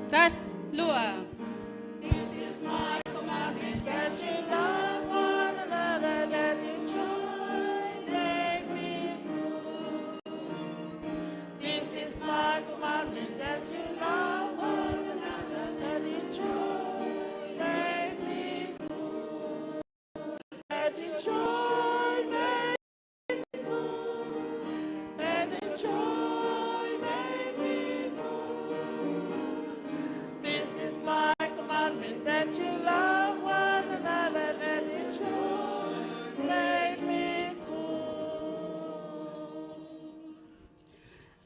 Tasi, lua. This is my commandment, that you love one another, that your joy may be full. This is my commandment, that you love one another, that your joy may be full. That your joy may be full. That your joy may be full. This is my commandment, that you love one another, that your joy may be full.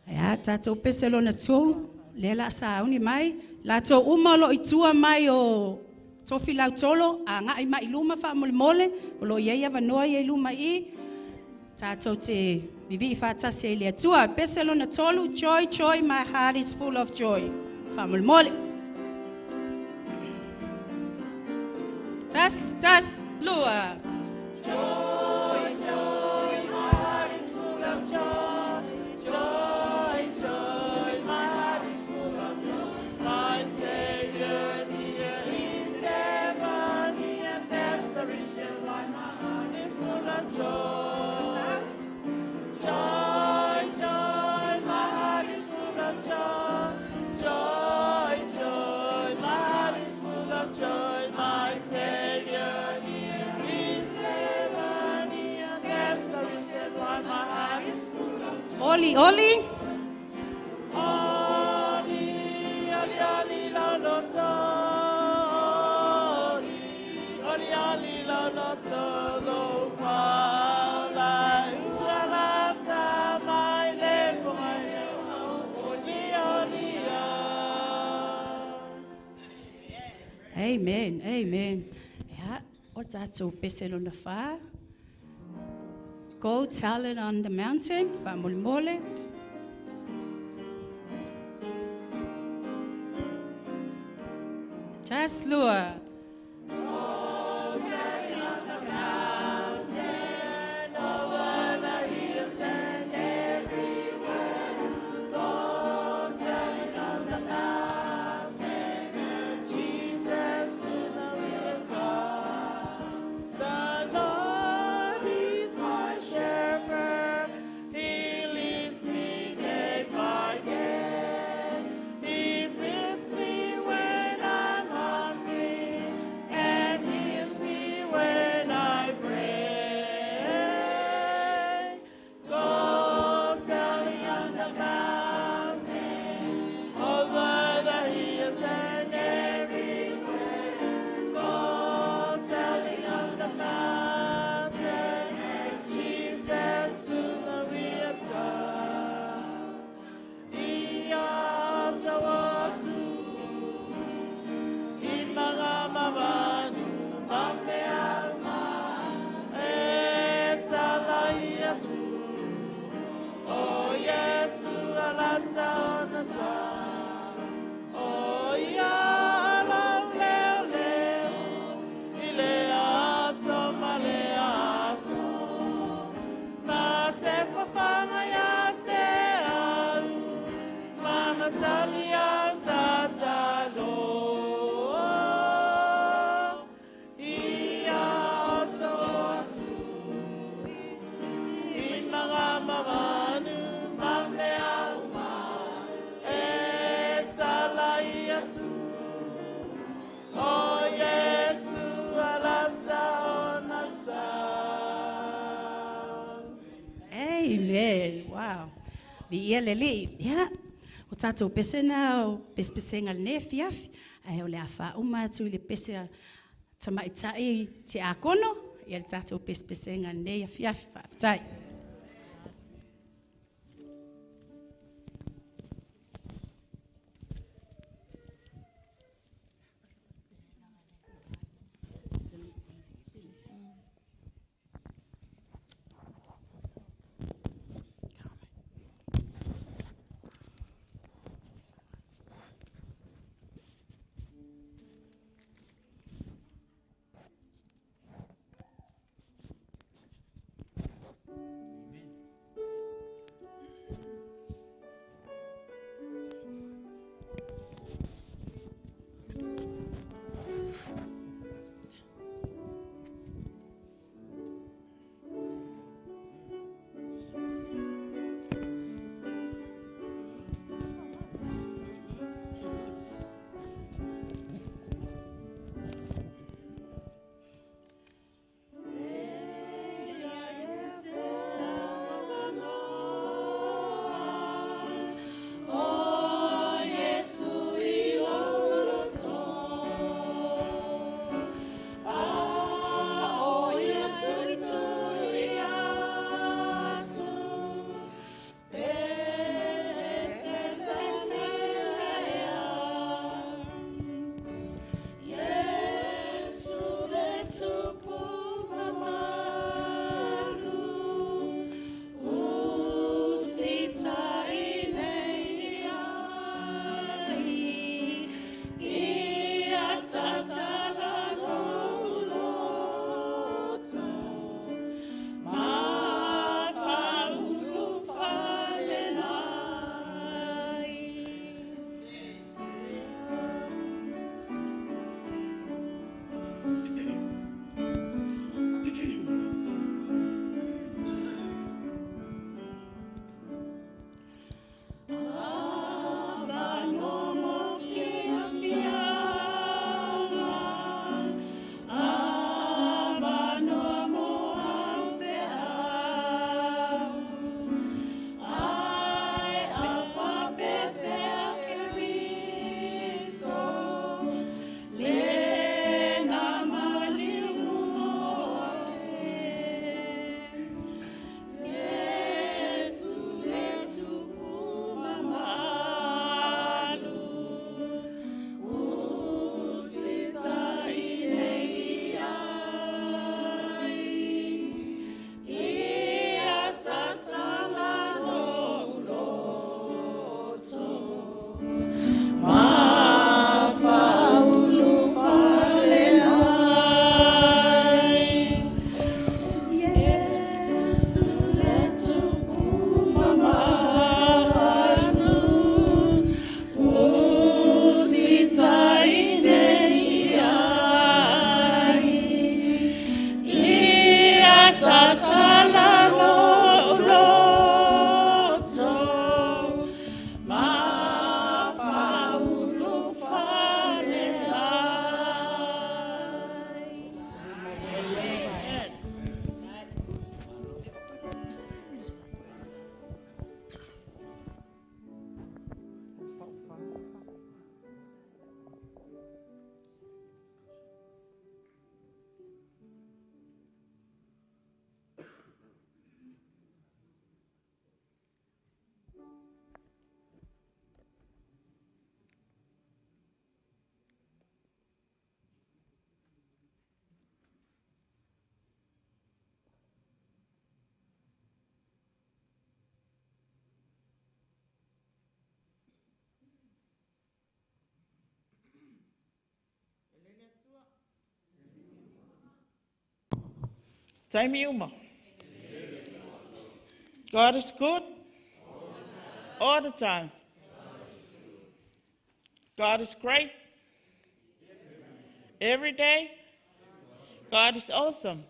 Ia, tatou pese lona tolu, lea la sauni mai, latou uma o loo i tua mai o Tofi Lautolo, agai mai i luma faamolemole, o loo i ai avanoa ia i luma i, tatou te vivii faatasi ai i le Atua. Pese lona tolu, joy, joy, my heart is full of joy. Faamolemole. Tasi, tasi, lua. Joy, joy, my heart is full of joy. Joy, joy, my heart is full of joy. My Savior dear is ever near. That's the reason why my heart is full of joy. Joy, joy, my heart is full of joy. Joy, joy, my heart is full of joy. My Savior dear is ever near. That's the reason why my heart is full of joy. Oli, oli. Oli, oli, oli, lo, lo, to. Oli, oli, oli, lo, lo, to, lo, fa, lai, ua, la, ta, mai, le, po, mai, le, oli, oli, a. Amen, amen. Ia, o tatou pese lona fa. Go tell it on the mountain, faamolemole. Tasi, lua. Go tell it on the mountain, over the hills and everywhere. Go tell it on the mountain, that Jesus soon will come. The Lord is my shepherd, He leads me day by day. He feeds me when I'm hungry and heals me when I pray. Go tell it on the mountain, over the hills and everywhere. Go tell it on the mountain, Jesus soon will come. Ia tawatu, i mga mawanu, mamea e talai atu. O Yesu alata ona sa, o ia alau leo leo, i le aso ma le aso. Ma te whawhanga ia te au, mana tali au tatalo. Ia o atu, i mga mawanu, ma mea uma, e talai atu. O Yesu alata ona sa. Amen. Wow. Viia le Alii. Ia, o tatou pese na o pesepesega lenei afiafi. Ae o le a faauma atu i le pese a tamaitai tiakono, ia le tatou pesepesega lenei afiafi. Faafetai. Taimi uma. God is good all the time. God is great every day. God is awesome.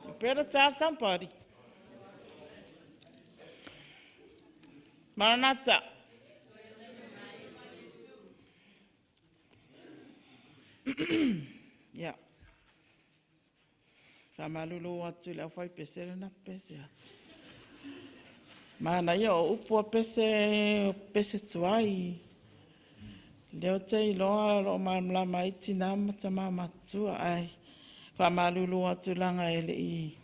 You better tell somebody. Maranatha. Ia. Faamalulu atu i le aufaipese lena pese atu. Manaia o upu a pese, o pese tuai. Lea ou te iloa o lo o malamalama ai tina ma tama matutua, ae faamalulu atu leaga e le i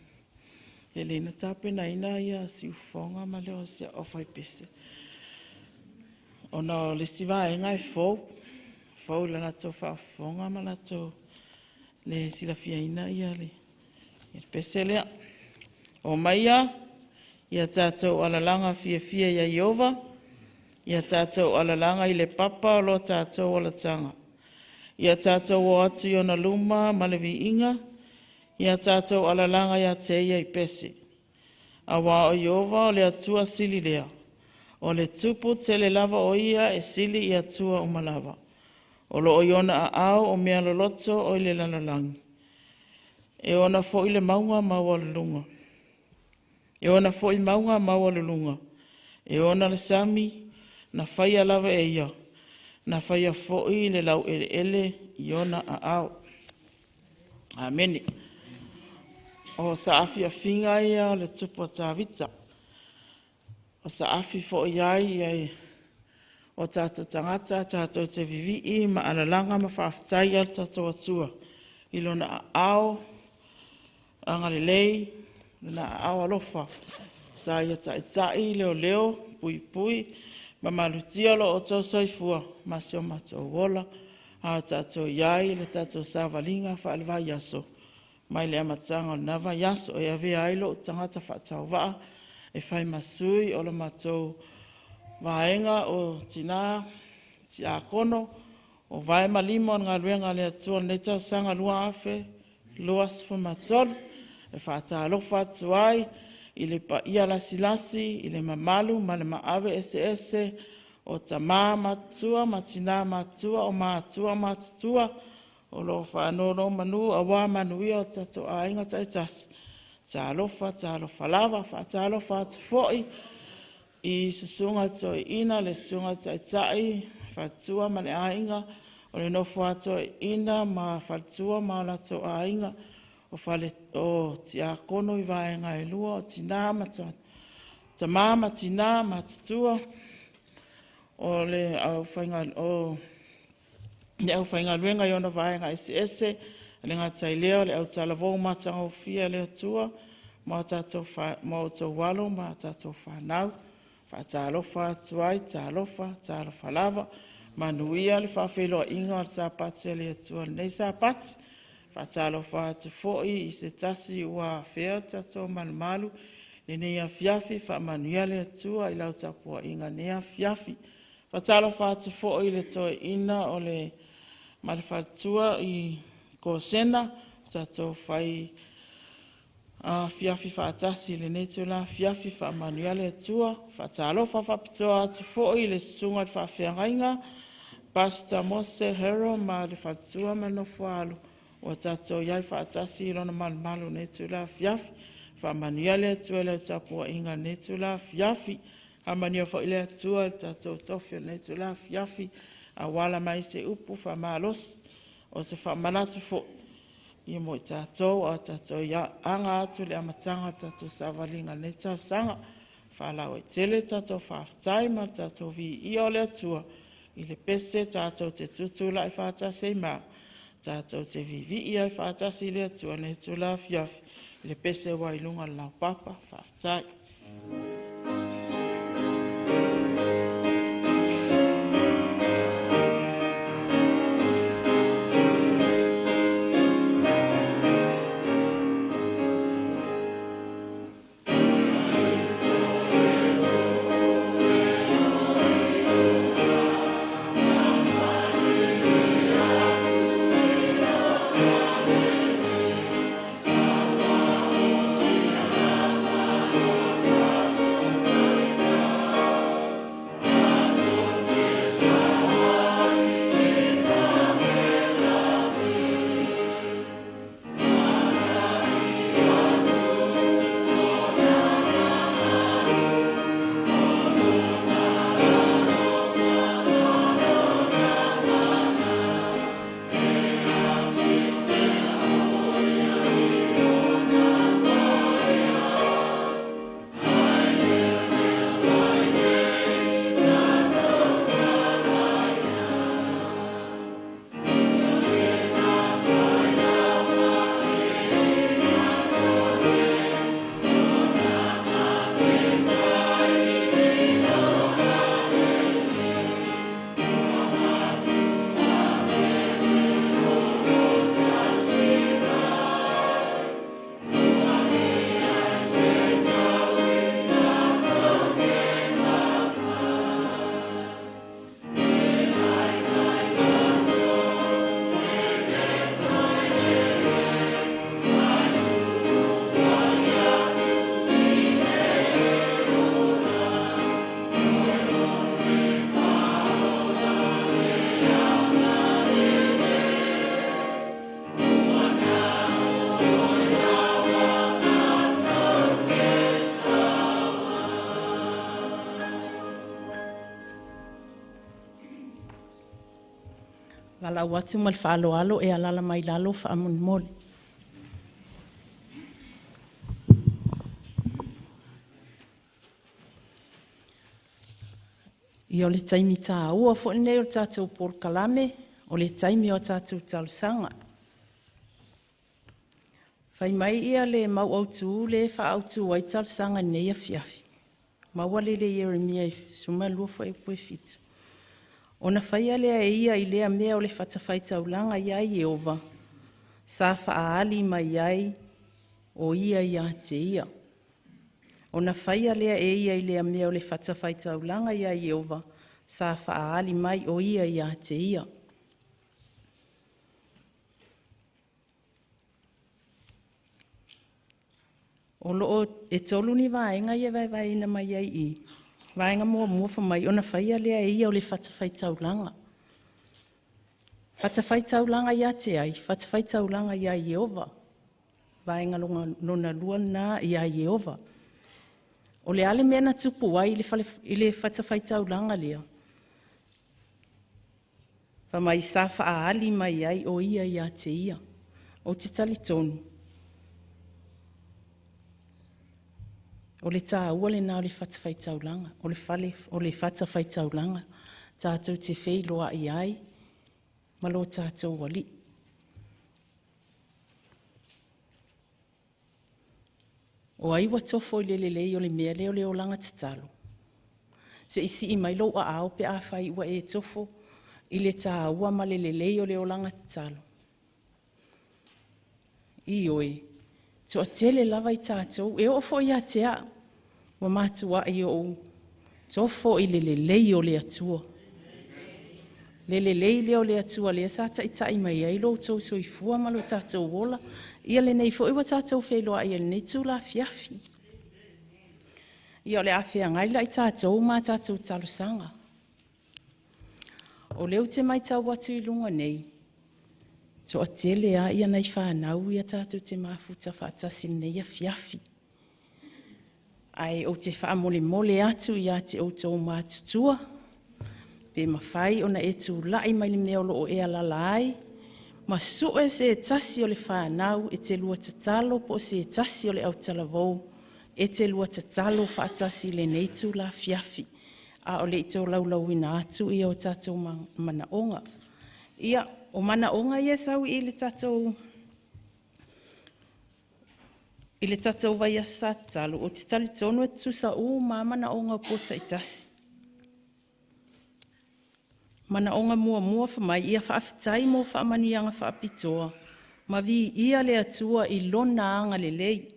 lelei ona tapenaina siufofoga ma leo o si au aufaipese, ona o le isi vaega e fou, fou i le latou faafofoga ma latou le silafiaina le pese lea. Omaia ia tatou alalaga fiafia ia Ieova, ia tatou alalaga i le papa o lo tatou olataga. Ia tatou o atu i ona luma ma le viiga, ia tatou alalaga ia te ia i pese. Aua o Ieova o le Atua sili lea, o le Tupu tele lava o Ia e sili i Atua uma lava. O lo o i ona aao o mea loloto o i le lalolagi, e ona foi le mauga maualuluga, e ona foi mauga maualuluga, e ona le sami, na faia lava e ia, na faia foi le laueleele i ona aao. Amene. O saafiafiga ia o le Tupu o Tavita, o saafi foi i ai o tatou tagata tatou te vivii ma alalaga ma faafetai ai le tatou Atua i Lona aao agalelei, Lona aao alofa sa Ia taitai, leoleo, puipui ma malutia lo outou soifua ma so matou ola a o tatou i ai i le tatou savaliga faale-vaiaso mai le amataga o lena vaiaso. E avea ai lou tagata faatauvaa e fai ma sui o le matou vaega o Tina Tiakono o vae ma lima o le galuega a le Atua i lenei tausaga 2023. E faatalofa atu ai i le paia lasilasi i le mamalu ma le maave eseese o tama matutua ma tina matutua, o matua matutua o lo o faanonomanu aua manuia o tatou aiga taitasi. Talofa, talofa lava. E faatalofa atu foi i Susuga i Toeaina, le Susuga i le Taitai, faletua ma le aiga, o le nofo a toeaiina ma faletua ma o latou aiga, o Tiakono i vaega e lua, o tama ma tina matutua, o le aufaigaluega i ona vaega eseese. E le gata i lea o le autalavou matagofie a le Atua mo outou alo ma tatou fanau. Faatalofa atu ai, talofa, talofa lava. Manuia le faafeiloaiga o le Sapati a le Atua i lenei Sapati. Faatalofa atu foi i se tasi ua afea le tatou malumalu i lenei afiafi, faamanuia le Atua i lau tapuaiga i lenei afiafi. Faatalofa atu foi i le toeaina ma le faletua i Kosena, ua tatou fai afiafi faatasi i lenei itula afiafi, faamanuia le Atua. Faatalofa faapitoa atu foi i le susuga i le faafeagaiga Pastor Mose Harold ma le faletua ma le nofo-a-alo ua tatou i ai faatasi i lona malumalu i lenei itula afiafi. Faamanuia le Atua i lau tapuaiga i lenei itula afiafi. Faamanuia foi le Atua i le tatou tofi i lenei itula afiafi, auala mai se upu faamalosi o se faamanatu foi mo i tatou a o tatou aga atu i le amataga o le tatou savaliga i lenei tausaga. Faalauaitele le tatou faafetai ma le tatou viia o le Atua i le pese tatou te tutulai faatasi ai ma tatou te vivii ai faatasi i le Atua i lenei itula afiafi i le pese ua i luga o le laupapa. Faafetai. Valaau atu ma le faaaloalo e alaala mai lalo faamolemole. Ia o le taimi tāua foi lenei o le tatou polokalame, o le taimi o a tatou talosaga. Fai mai ia le mau autu lea e faaautu ai talosaga i lenei afiafi, maua lea i Ieremia 12 fuaiupu e 7. Ona faia lea e ia i lea mea o le fatafaitaulaga ia Ieova, sa faaali mai ai o ia ia te ia. Ona faia lea e ia i lea mea o le fatafaitaulaga ia Ieova, sa faaali mai o ia ia te ia. O lo o e 3 ni vaega ia e vaevaeina mai ai i i. Vaega muamua fai mai ona faia lea e ia o le fatafaitaulaga. Fatafaitaulaga ia te ai? Fatafaitaulaga ia Ieova. Vaega lona lua lena ia Ieova. O le a le mea na tupu ai i le fatafaitaulaga lea? Fai mai sa faaali mai ai o ia ia te ia. Ou te talitonu, o le tāua lena o le fatafaitaulaga, o le fale, o le fatafaitaulaga tatou te feiloai ai ma lo tatou Alii. O ai ua tofo i le lelei o le mea lea o le olaga tatalo? Se i sii mai lou aao pe afai ua e tofo i le tāua ma le lelei o le olaga tatalo. Ioe, toatele lava i tatou, e oo foi ia te au, ua matuai ou tofo i le lelei o le Atua. Le lelei lea o le Atua lea sa taitai mai ai lo outou soifua ma lo tatou ola. Ia lenei foi ua tatou feiloai i lenei itula afiafi. Ia o le a feagai la i tatou ma tatou talosaga. O lea ou te matau atu i luga nei, toatele lava ia nai fanau ia tatou te mafuta faatasi i lenei afiafi. Ae ou te faamolemole atu ia te outou matutua, pe mafai ona e tulai mai le mea o lo o e alaala ai, ma sue se tasi o le fanau e te lua tatalo po o se tasi o le autalavou e te lua tatalo faatasi i lenei itula afiafi, a o le i tolaulauina atu o tatou manaoga. Ia, o manaoga ia e sau i le tatou vaiaso sa tatalo, ou te talitonu e tutusa uma lava manaoga o po taitasi. Manaoga muamua fai mai, ia faafetai mo faamanuiaga faapitoa ma viia le Atua i Lona agalelei.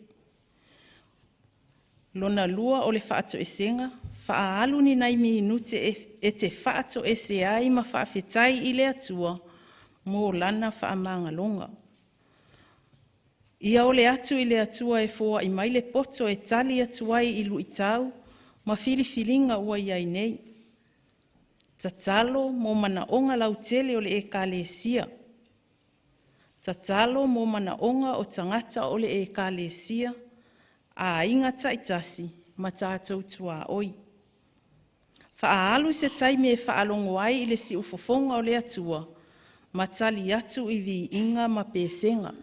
Lona lua o le faatoesega, faaalu ni nai minute e te faatoese ai ma faafetai i le Atua mo Lana faamagaloga. Ia ole atu i le Atua e foai mai le poto e tali atu ai i luitau ma filifiliga ua i ai nei. Tatalo mo manaoga lautele o le Ekalesia. Tatalo mo manaoga o tagata o le Ekalesia, aiga taitasi ma tatou tuaoi. Faaalu se taimi e faalogo ai i le siufofoga o le Atua ma tali atu i viiga ma pesega.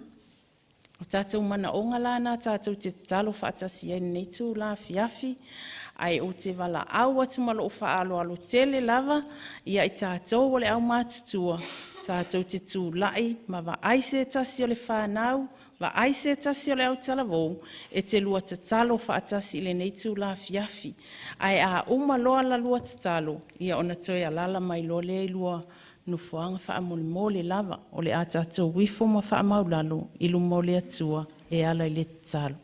O tatou manaoga la na tatou te tatalo faatasi ai i lenei itula afiafi, ae ou te valaau atu ma lou faaaloalo tele lava ia i tatou o le aumatutua, tatou te tulai ma vaai se tasi o le fanau, vaai se tasi o le autalavou e te lua tatalo faatasi i lenei itula afiafi. Ae a uma loa la lua tatalo, ia ona toe alaala mai loa lea i lua nofoaga faamolemole lava. O le a tatou ifo ma faamaulalo i luma o le Atua e ala i le tatalo.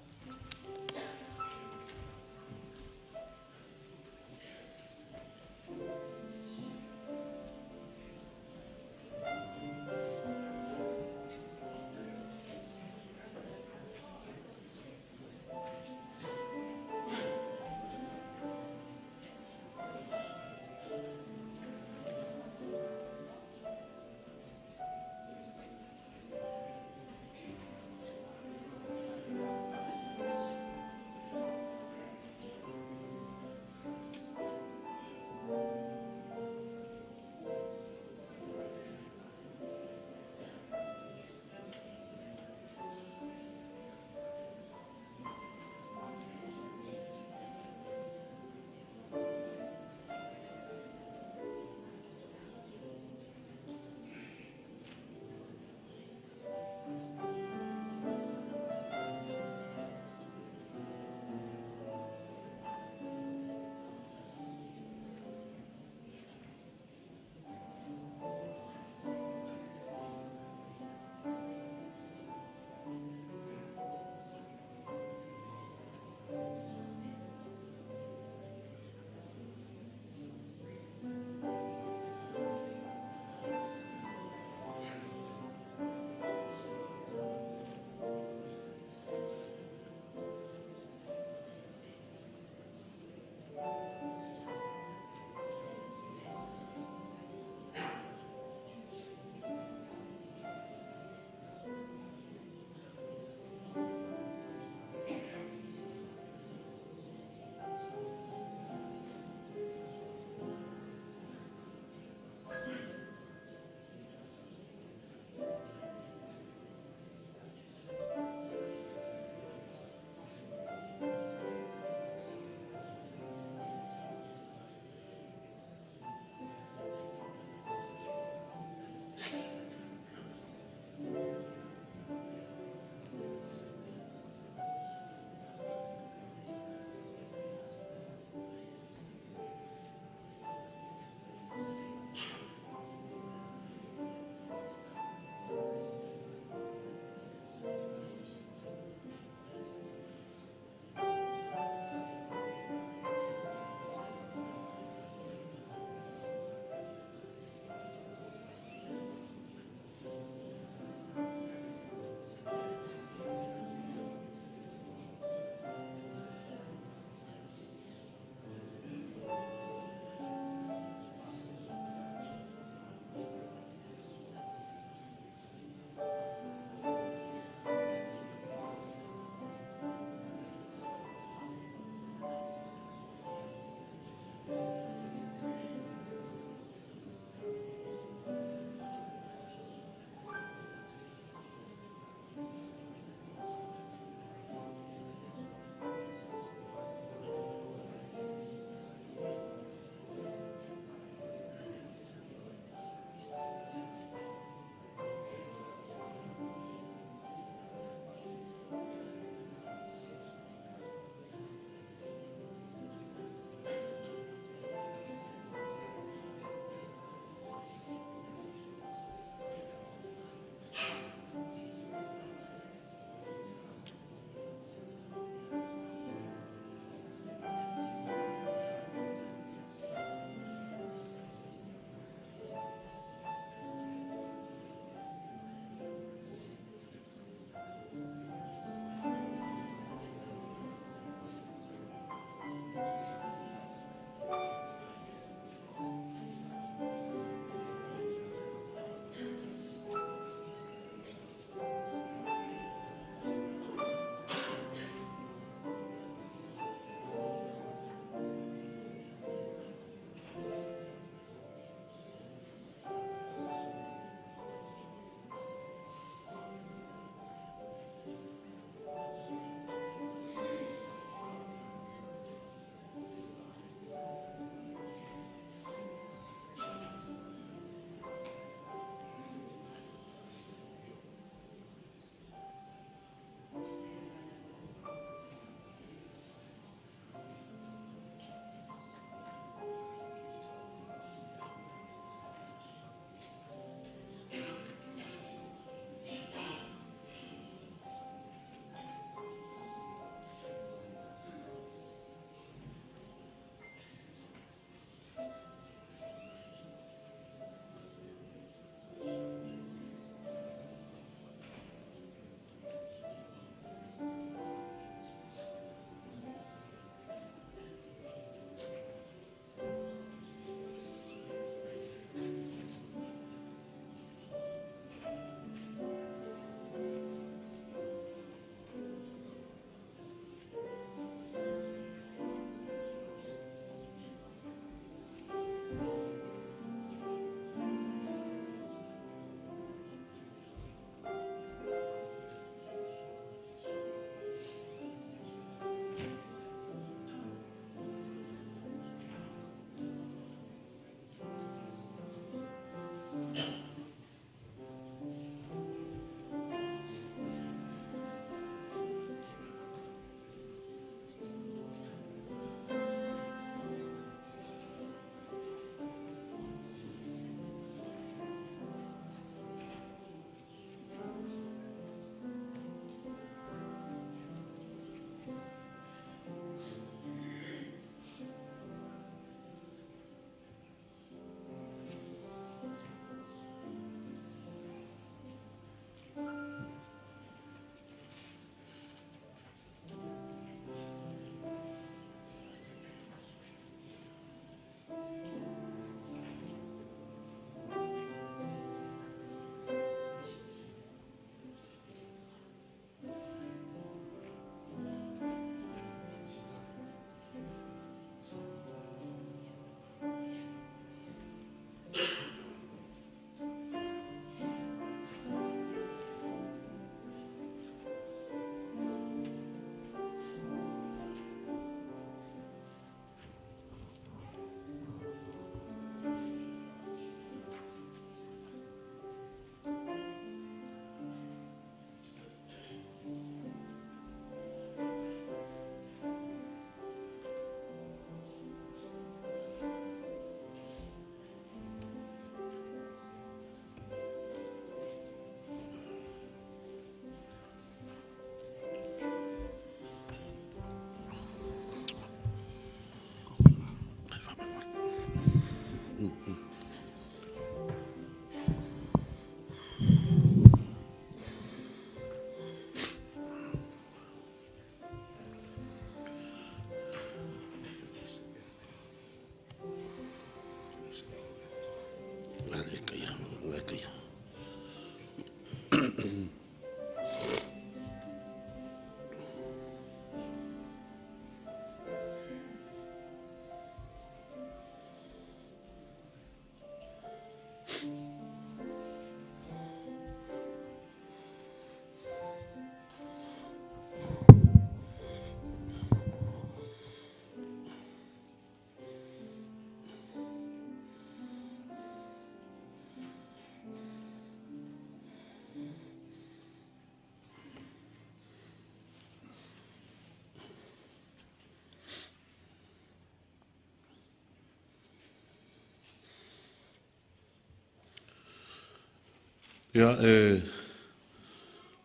Ia, e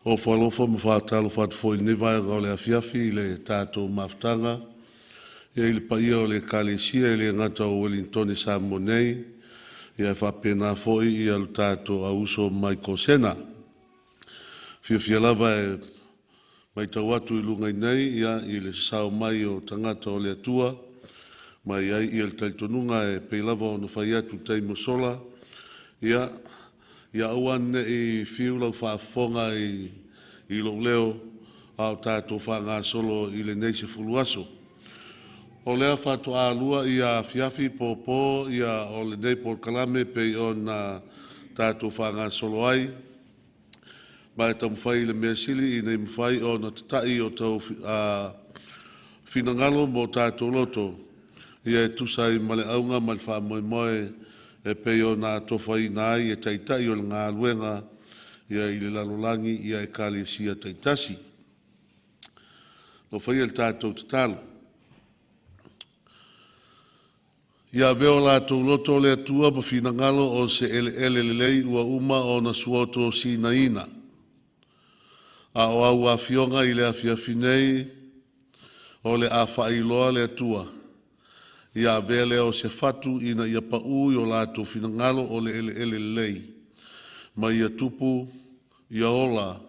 ofo alofa ma faatalofa atu foi i lenei vaega o le afiafi i le tatou mafutaga, ia i le paia o le Ekalesia e le gata o Ueligitone Samoa nei, ia faapena foi ia le tatou auuso mai Kosena. Fiafia lava e matau atu i luga i nei ia, i le sasao mai o tagata o le Atua, ma e i ai ia le talitonuga e pei lava ona fai atu i taimi ua sola, ia, ia aua ne i fiu lau faafofoga i lou leo, a o tatou faagasolo i lenei 10 aso. O lea faatoa 2 afiafi popo o lenei polokalame pei ona tatou faagasolo ai, ma e taumafai i le mea sili ina ia mafai ona tatai o outou finagalo ma o tatou loto, ia e tusa ai ma le auga ma le faamoemoe e pei ona atofaina ai e Taitai o le galuega ia i le lalolagi ia Ekalesia taitasi. Ua faia le tatou tatalo. Ia avea o latou loto le Atua ma finagalo o se eleele lelei ua uma ona suoto sinaina. A o au afioga i le afiafi nei, o le a faailoa le Atua, ia avea lea o se fatu ina ia pau i o latou finagalo o le eleele lelei, ma ia tupu, ia ola,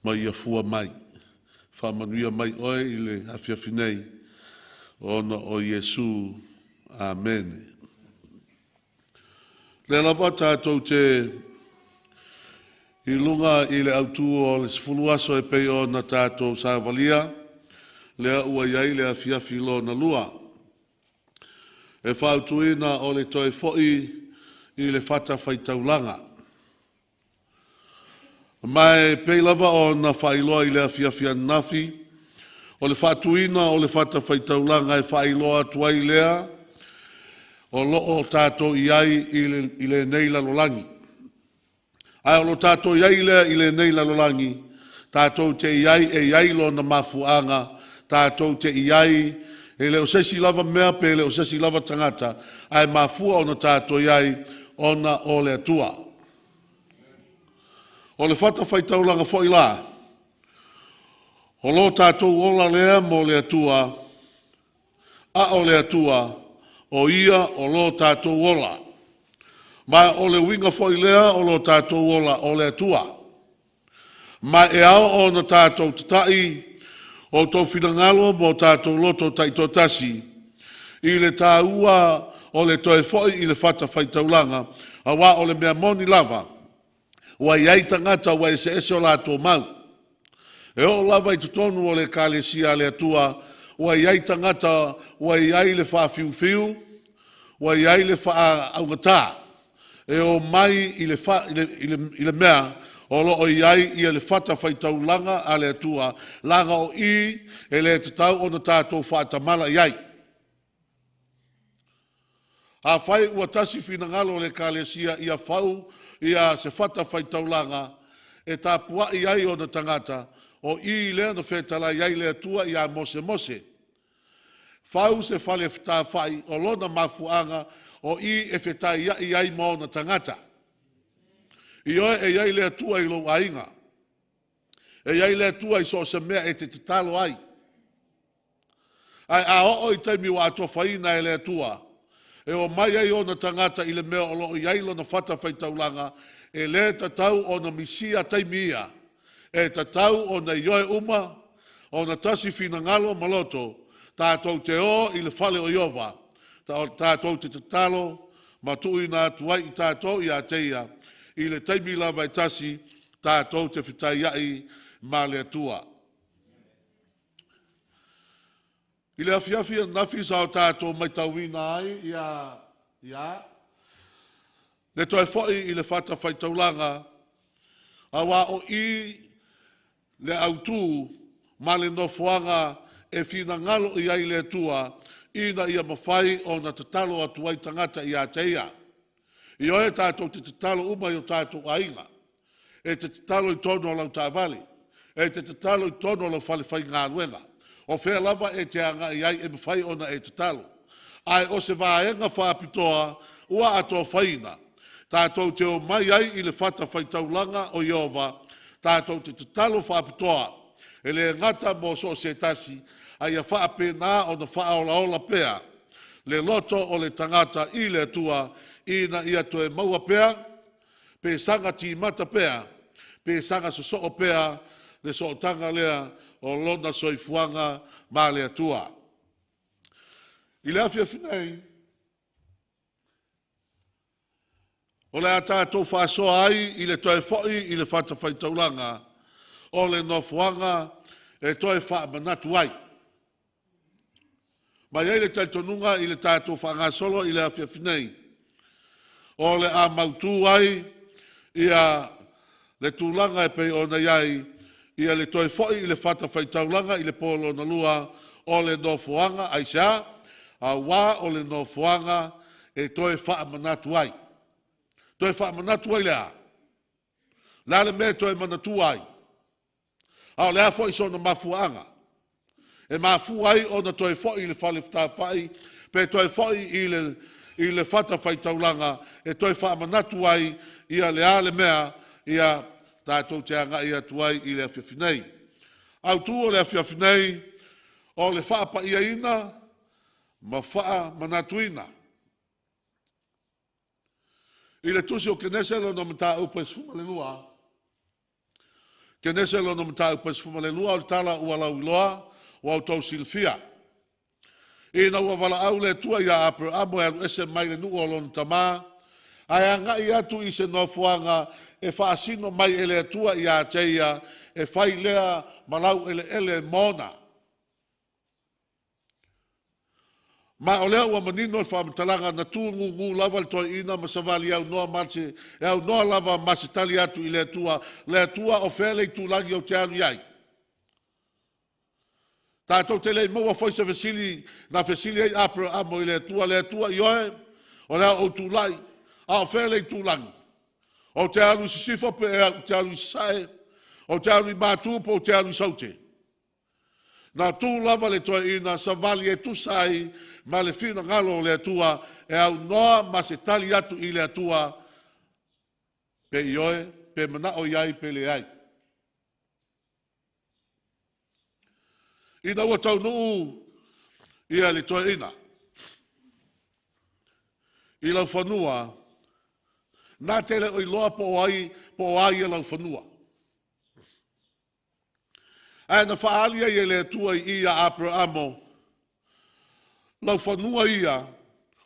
ma ia fua mai. Faamanuia mai oe i le afiafi nei, ona o Iesu. Amene. O lea lava tatou te i luga i le autu o le 10 aso e pei ona tatou savalia, lea ua i ai le afiafi lona lua. E fautuaina o le toe foi i le fatafaitaulaga. Ma e pei lava ona faailoa i le afiafi ananafi, o le faatuina o le fatafaitaulaga e faailoa atu ai lea o lo o tatou i ai i lenei lalolagi. Ae o lo o tatou i ai lea i lenei lalolagi, tatou te i ai e i ai lona mafuaaga, tatou te i ai e le o se isi lava mea pe le o se isi lava tagata, ae mafua ona tatou i ai ona o le Atua. O le fatafaitaulaga foi la, o lo tatou ola lea mo le Atua, a o le Atua, o Ia o lo tatou ola. Ma o le uiga foi lea o lo tatou ola o le Atua. Ma e ao ona tatou tatai o outou finagalo ma o tatou loto taitoatasi i le taua o le toe foi i le fatafaitaulaga, aua o le mea moni lava, ua i ai tagata ua eseese o latou mau. E oo lava i totonu o le Ekalesia a le Atua, ua i ai tagata ua i ai le faafiufiu, ua i ai le faaaugata, e omai i le mea o lo o i ai le fatafaitaulaga a le Atua, leaga o i e le tatau ona tatou faatamala i ai. Afai ua tasi finagalo o le Ekalesia ia fau ia se fatafaitaulaga e tapuai ai ona tagata, o i lea na fetalai ai le Atua ia Mose, fau se fale tafai o lona mafuaaga o i e fetaiai ai ma ona tagata. Ioe, e i ai le Atua i lou aiga. E i ai le Atua i so o se mea e te tatalo ai. Ae a oo i taimi ua atofaina e le Atua, e omai ai ona tagata i le mea o lo o i ai lona fatafaitaulaga, e le tatau ona misia taimi ia. E tatau ona ioe uma, ona tasi finagalo ma loto, tatou te o i le fale o Ieova, tatou te tatalo ma tuuina atu ai i tatou ia te ia, i le taimi lava e tasi tatou te fetaiai ma le Atua. I le afiafi ananafi sa o tatou matauina ai ia le toe foi i le fatafaitaulaga, aua o i le autu ma le nofoaga e finagalo i ai le Atua ina ia mafai ona tatalo atu ai tagata ia te Ia. Ioe, tatou te tatalo uma i o tatou aiga. E te tatalo i totonu o lau taavale, e te tatalo i totonu o lau fale faigaluega. O fea lava e te agai ai e mafai ona e tatalo. Ae o se vaega faapitoa ua atofaina tatou te omai ai i le fatafaitaulaga o Ieova tatou te tatalo faapitoa, e le gata mo so o se tasi, a ia faapena ona faaolaola pea le loto o le tagata i le Atua ina ia toe maua pea pe saga timata pea, pe saga sosoo pea le sootaga lea o lona soifuaga ma le Atua. I le afiafi nei, o le a tatou faasoa ai i le toe foi i le fatafaitaulaga o le nofoaga e toe faamanatu ai. Ma e i ai le talitonuga i le tatou faagasolo i le afiafi nei, o le a mautu ai ia le tulaga e pei ona i ai ia le toe foi i le fatafaitaulaga i le po lona lua o le nofoaga. Aisea? Aua o le nofoaga e toe faamanatu ai. Toe faamanatu ai le a? O le a le mea e toe manatua ai? A o le a foi sona mafuaaga e mafua ai ona toe foi i le fale fetafaai pe toe foi i le fatafaitaulaga e toe faamanatu ai ia le a le mea ia tatou te agai atu ai i le afiafi nei. Autu o le afiafi nei, o le faapaiaina ma faamanatuina. I le tusi o Kenese lona mataupu e 12, Kenese lona mataupu e 12, o le tala ua lauiloa ua outou silafia. Ina ua valaau le Atua ia Aperamo e alu ese mai le nuu o lona tamā, ae agai atu i se nofoaga e faasino mai e le Atua ia te ia, e fai lea ma laueleele mona. Ma o lea ua manino le faamatalaga na tu gugu lava le toeaina ma savali aunoa ma se, e aunoa lava ma se tali atu i le Atua, le Atua o fea le itulagi ou te alu i ai? Tatou te le i maua foi se fesili na fesili ai Aperamo i le Atua, le Atua, ioe, o le a ou tulai, a o fea le itulagi? Ou te alu i sisifo pe ou te alu i sasae, ou te alu i matu pe ou te alu i saute? Na tu lava le toeaina savali e tusa ai ma le finagalo o le Atua e aunoa ma se tali atu i le Atua, pe ioe, pe manao i ai, pe leai. Ina ua taunuu ia le toeaina i laufanua, na te le o iloa po o ai, po o a ia laufanua. Ae na faaali ai e le Atua i i ia Aperamo, laufanua ia,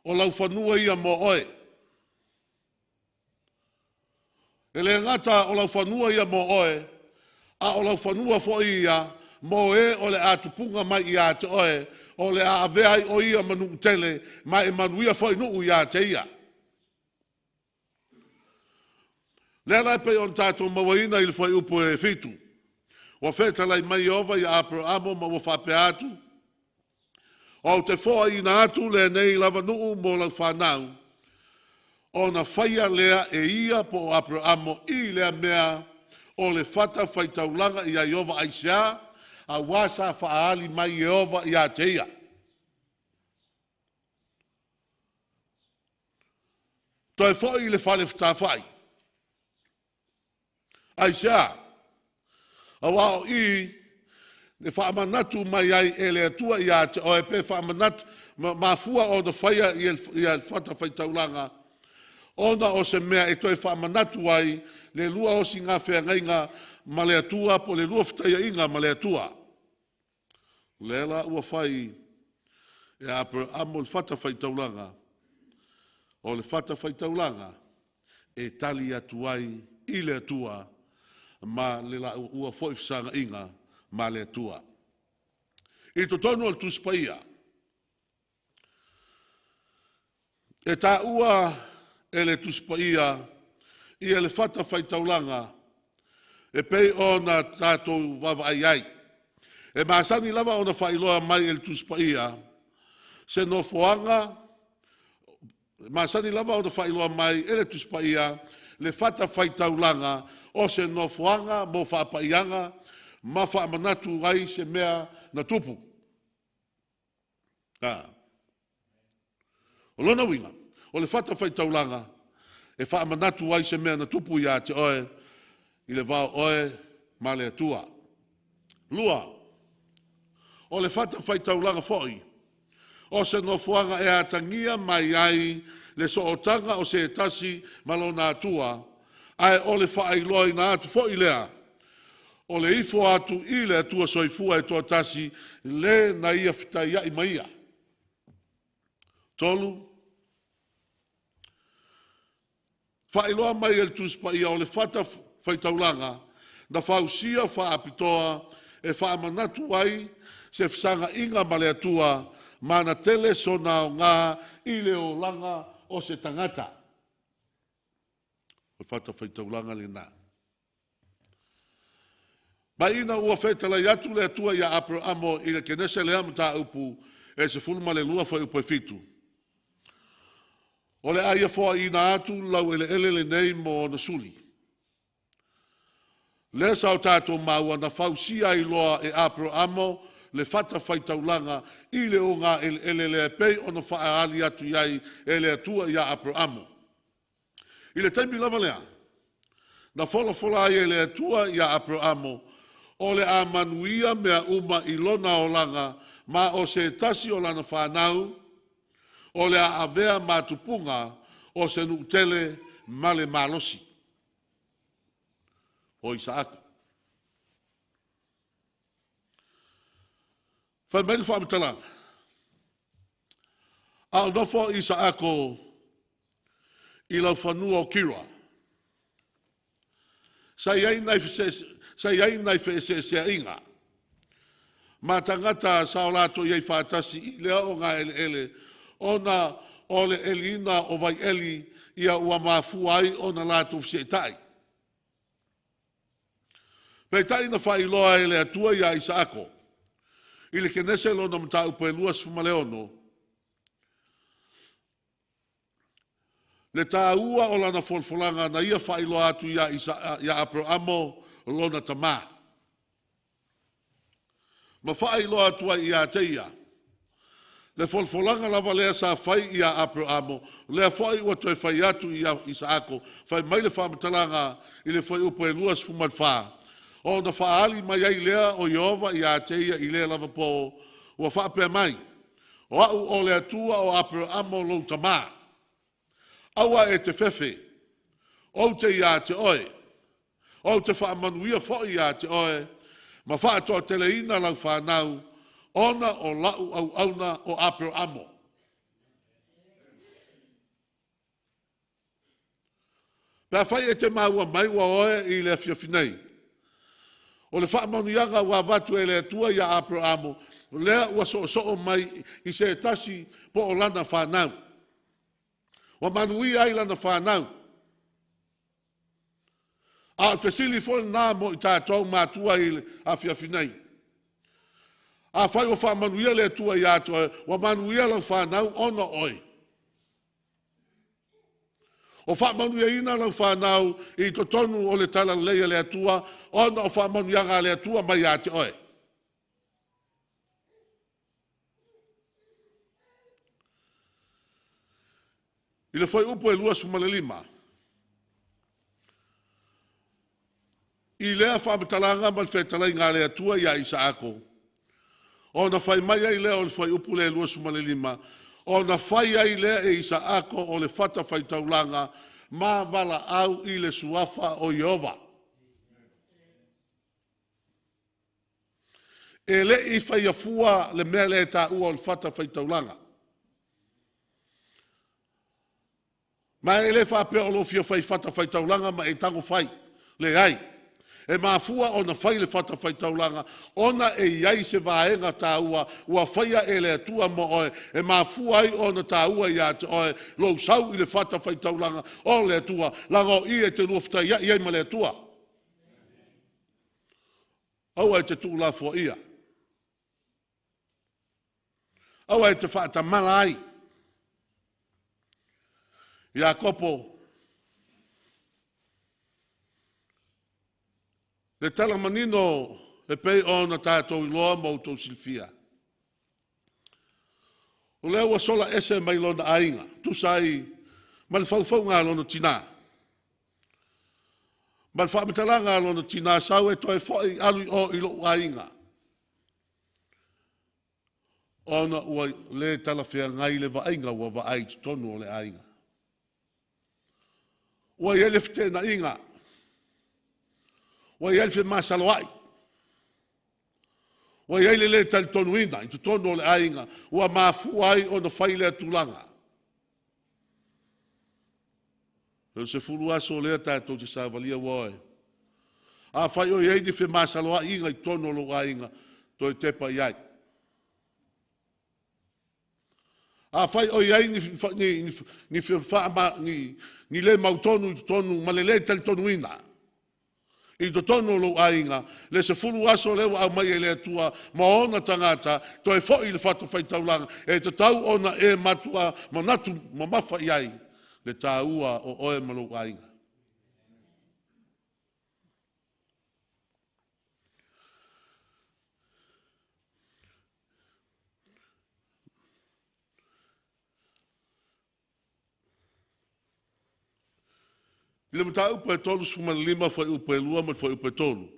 o laufanua ia mo oe. E le gata o laufanua ia mo oe, a o laufanua foi ia mo e o le a tupuga mai ia te oe, o le a avea ai o ia ma nuu tele, ma e manuia foi nuu ia te ia. Lea la e pei ona tatou mauaina i le fuaiupu e 7, ua fetalai mai Ieova ia Aperamo ma ua faapea atu, Ou te foaiina atu lenei lava nuu mo lau fanau, ona faia lea e ia po o Aperamo i lea mea o le fatafaitaulaga ia Ieova. Aisea? Aua sa faaali mai Ieova ia te ia. Toe foi i le fale fetafai. Aisea? Aua o i e faamanatu mai ai e le Atua ia te oe, pe faamanatu, mafua ona faia ia le fatafaitaulaga, ona o se mea e toe faamanatu ai le lua osiga feagaiga ma le Atua, po o le lua fetaiaiga ma le Atua. O lea la ua fai e Aperamo le fatafaitaulaga, o le fatafaitaulaga. e tali atu ai i le Atua ma le lauua foi fesaga'iga ma le Atua. I totonu o le Tusi Paia, e taua e le Tusi Paia ia le fatafaitaulaga e pei ona tatou vaavaai ai. E masani lava ona faailoa mai e le Tusi Paia se nofoaga, e masani lava ona faailoa mai e le Tusi Paia le fatafaitaulaga o se nofoaga mo faapaiaga ma faamanatu ai se mea na tupu. A. O lona uiga, o le fatafaitaulaga e faamanatu ai se mea na tupu ia te oe i le va o oe ma le Atua. 2, o le fatafaitaulaga foi o se nofoaga e atagia mai ai le sootaga o se tasi ma lona Atua, ae o le faailoaina atu foi lea o le ifo atu i le Atua soifua e toatasi, le na ia fetaiai ma ia. 3, faailoa mai e le Tusi Paia o le fatafaitaulaga na fausia faapitoa e faamanatu ai se fesaga'iga ma le Atua ma na tele sona aogā i le olaga o se tagata. O le fatafaitaulaga lena. Ma ina ua fetalai atu le Atua iā Aperamo i le Kenese lea mataupu e 12 fuaiupu e 7, o le a ia foaiina atu laueleele lenei mo ona suli. Lea sa o tatou maua na fausia ai loa e Aperamo le fatafaitaulaga i le ogaeleele lea e pei ona faaali atu i ai e le Atua iā Aperamo. I le taimi lava lea, na folafola ai e le Atua iā Aperamo, o le a manuia mea uma i lona olaga, ma o se tasi o lana fanau, o le a avea ma tupuga o se nuu tele ma le malosi. O Isaako. Fai mai le faamatalaga, a o nofo o Isaako i laufanua o Kira, sa i ai nai feeseeseaiga ma tagata sa o latou i ai faatasi i lea ogaeleele ona o le eliina o vaieli ia ua mafua ai ona latou feseetai. Peitai na faailoa e le Atua iā Isaako i le Kenese lona mataupu e 26, le taua o lana folafolaga na ia faailoa atu iā Aperamo lona tamā, ma faailoa atu ai ia te ia le folafolaga lava lea sa fai iā Aperamo, lea foi ua toe fai atu iā Isaako. Fai mai le faamatalaga i le fuaiupu e 24, ona faaali mai ai lea o Ieova ia te ia i lea lava pō, ua faapea mai, o au o le Atua o Aperamo lou tamā. Aua e te fefe, ou te iā te oe, ou te faamanuia foi iā te oe, ma faatoateleina lau fanau, ona o la'u auauna o Aperamo. Pe afai e te maua mai ua oe i le afiafi nei, o le faamanuiaga ua avatu e le Atua iā Aperamo, lea ua soosoo mai i se tasi po o lana fanau. Ua manuia ai lana fanau. A o le fesili foi lena mo i tatou matua i le afiafi nei. Afai ua faamanuia le Atua ia te oe, ua manuia lau fanau ona o oe. O faamanuiaina lau fanau i totonu o le talalelei a le Atua ona o faamanuiaga a le Atua mai ia te oe. I le fuaiupu e 25, i lea faamatalaga ma le fetalaiga a le Atua iā Isaako, ona fai mai ai lea o le fuaiupu lea e 25, ona fai ai lea e Isaako o le fatafaitaulaga ma valaau i le suafa o Ieova. E le i faia fua le mea lea e taua o le fatafaitaulaga. Ma e le faapea o lou fia fai fatafaitaulaga ma e tago fai. Leai. E mafua ona fai le fatafaitaulaga ona e i ai se vaega taua ua faia e le Atua mo oe, e mafua ai ona taua ia te oe lou sau i le fatafaitaulaga o le Atua, leaga o i e te lua fetaiai ai ma le Atua. Aua e te tuulafoaia. Aua e te faatamala ai. Iakopo, le tala manino e pei ona tatou iloa ma outou silafia. O lea ua sola ese mai lona aiga, tusa ai ma le faufauga a lona tinā. Ma le faamatalaga a lona tinā, sau e toe foi, alu i o i lou aiga, ona ua le talafeagai le vaaiga ua vaai i totonu o le aiga. Ua i ai le feteenaiga, ua i ai le femasaloai, ua i ai le le talitonuina i totonu o le aiga ua mafua ai ona fai lea tulaga. O le 10 aso lea tatou te savalia ua oe. Afai o i ai ni femasaloaiga i totonu o lou aiga, toe tepa i ai. Afai o i ai ni le mautonu i totonu ma le le talitonuina i totonu o lou aiga, le 10 aso lea ua aumai e le Atua ma ona tagata, toe foi i le fatafaitaulaga, e tatau ona e matua manatu mamafa i ai le taua o oe ma lou aiga. I le mataupu e 35 fuaiupu e 2 ma le fuaiupu e 3,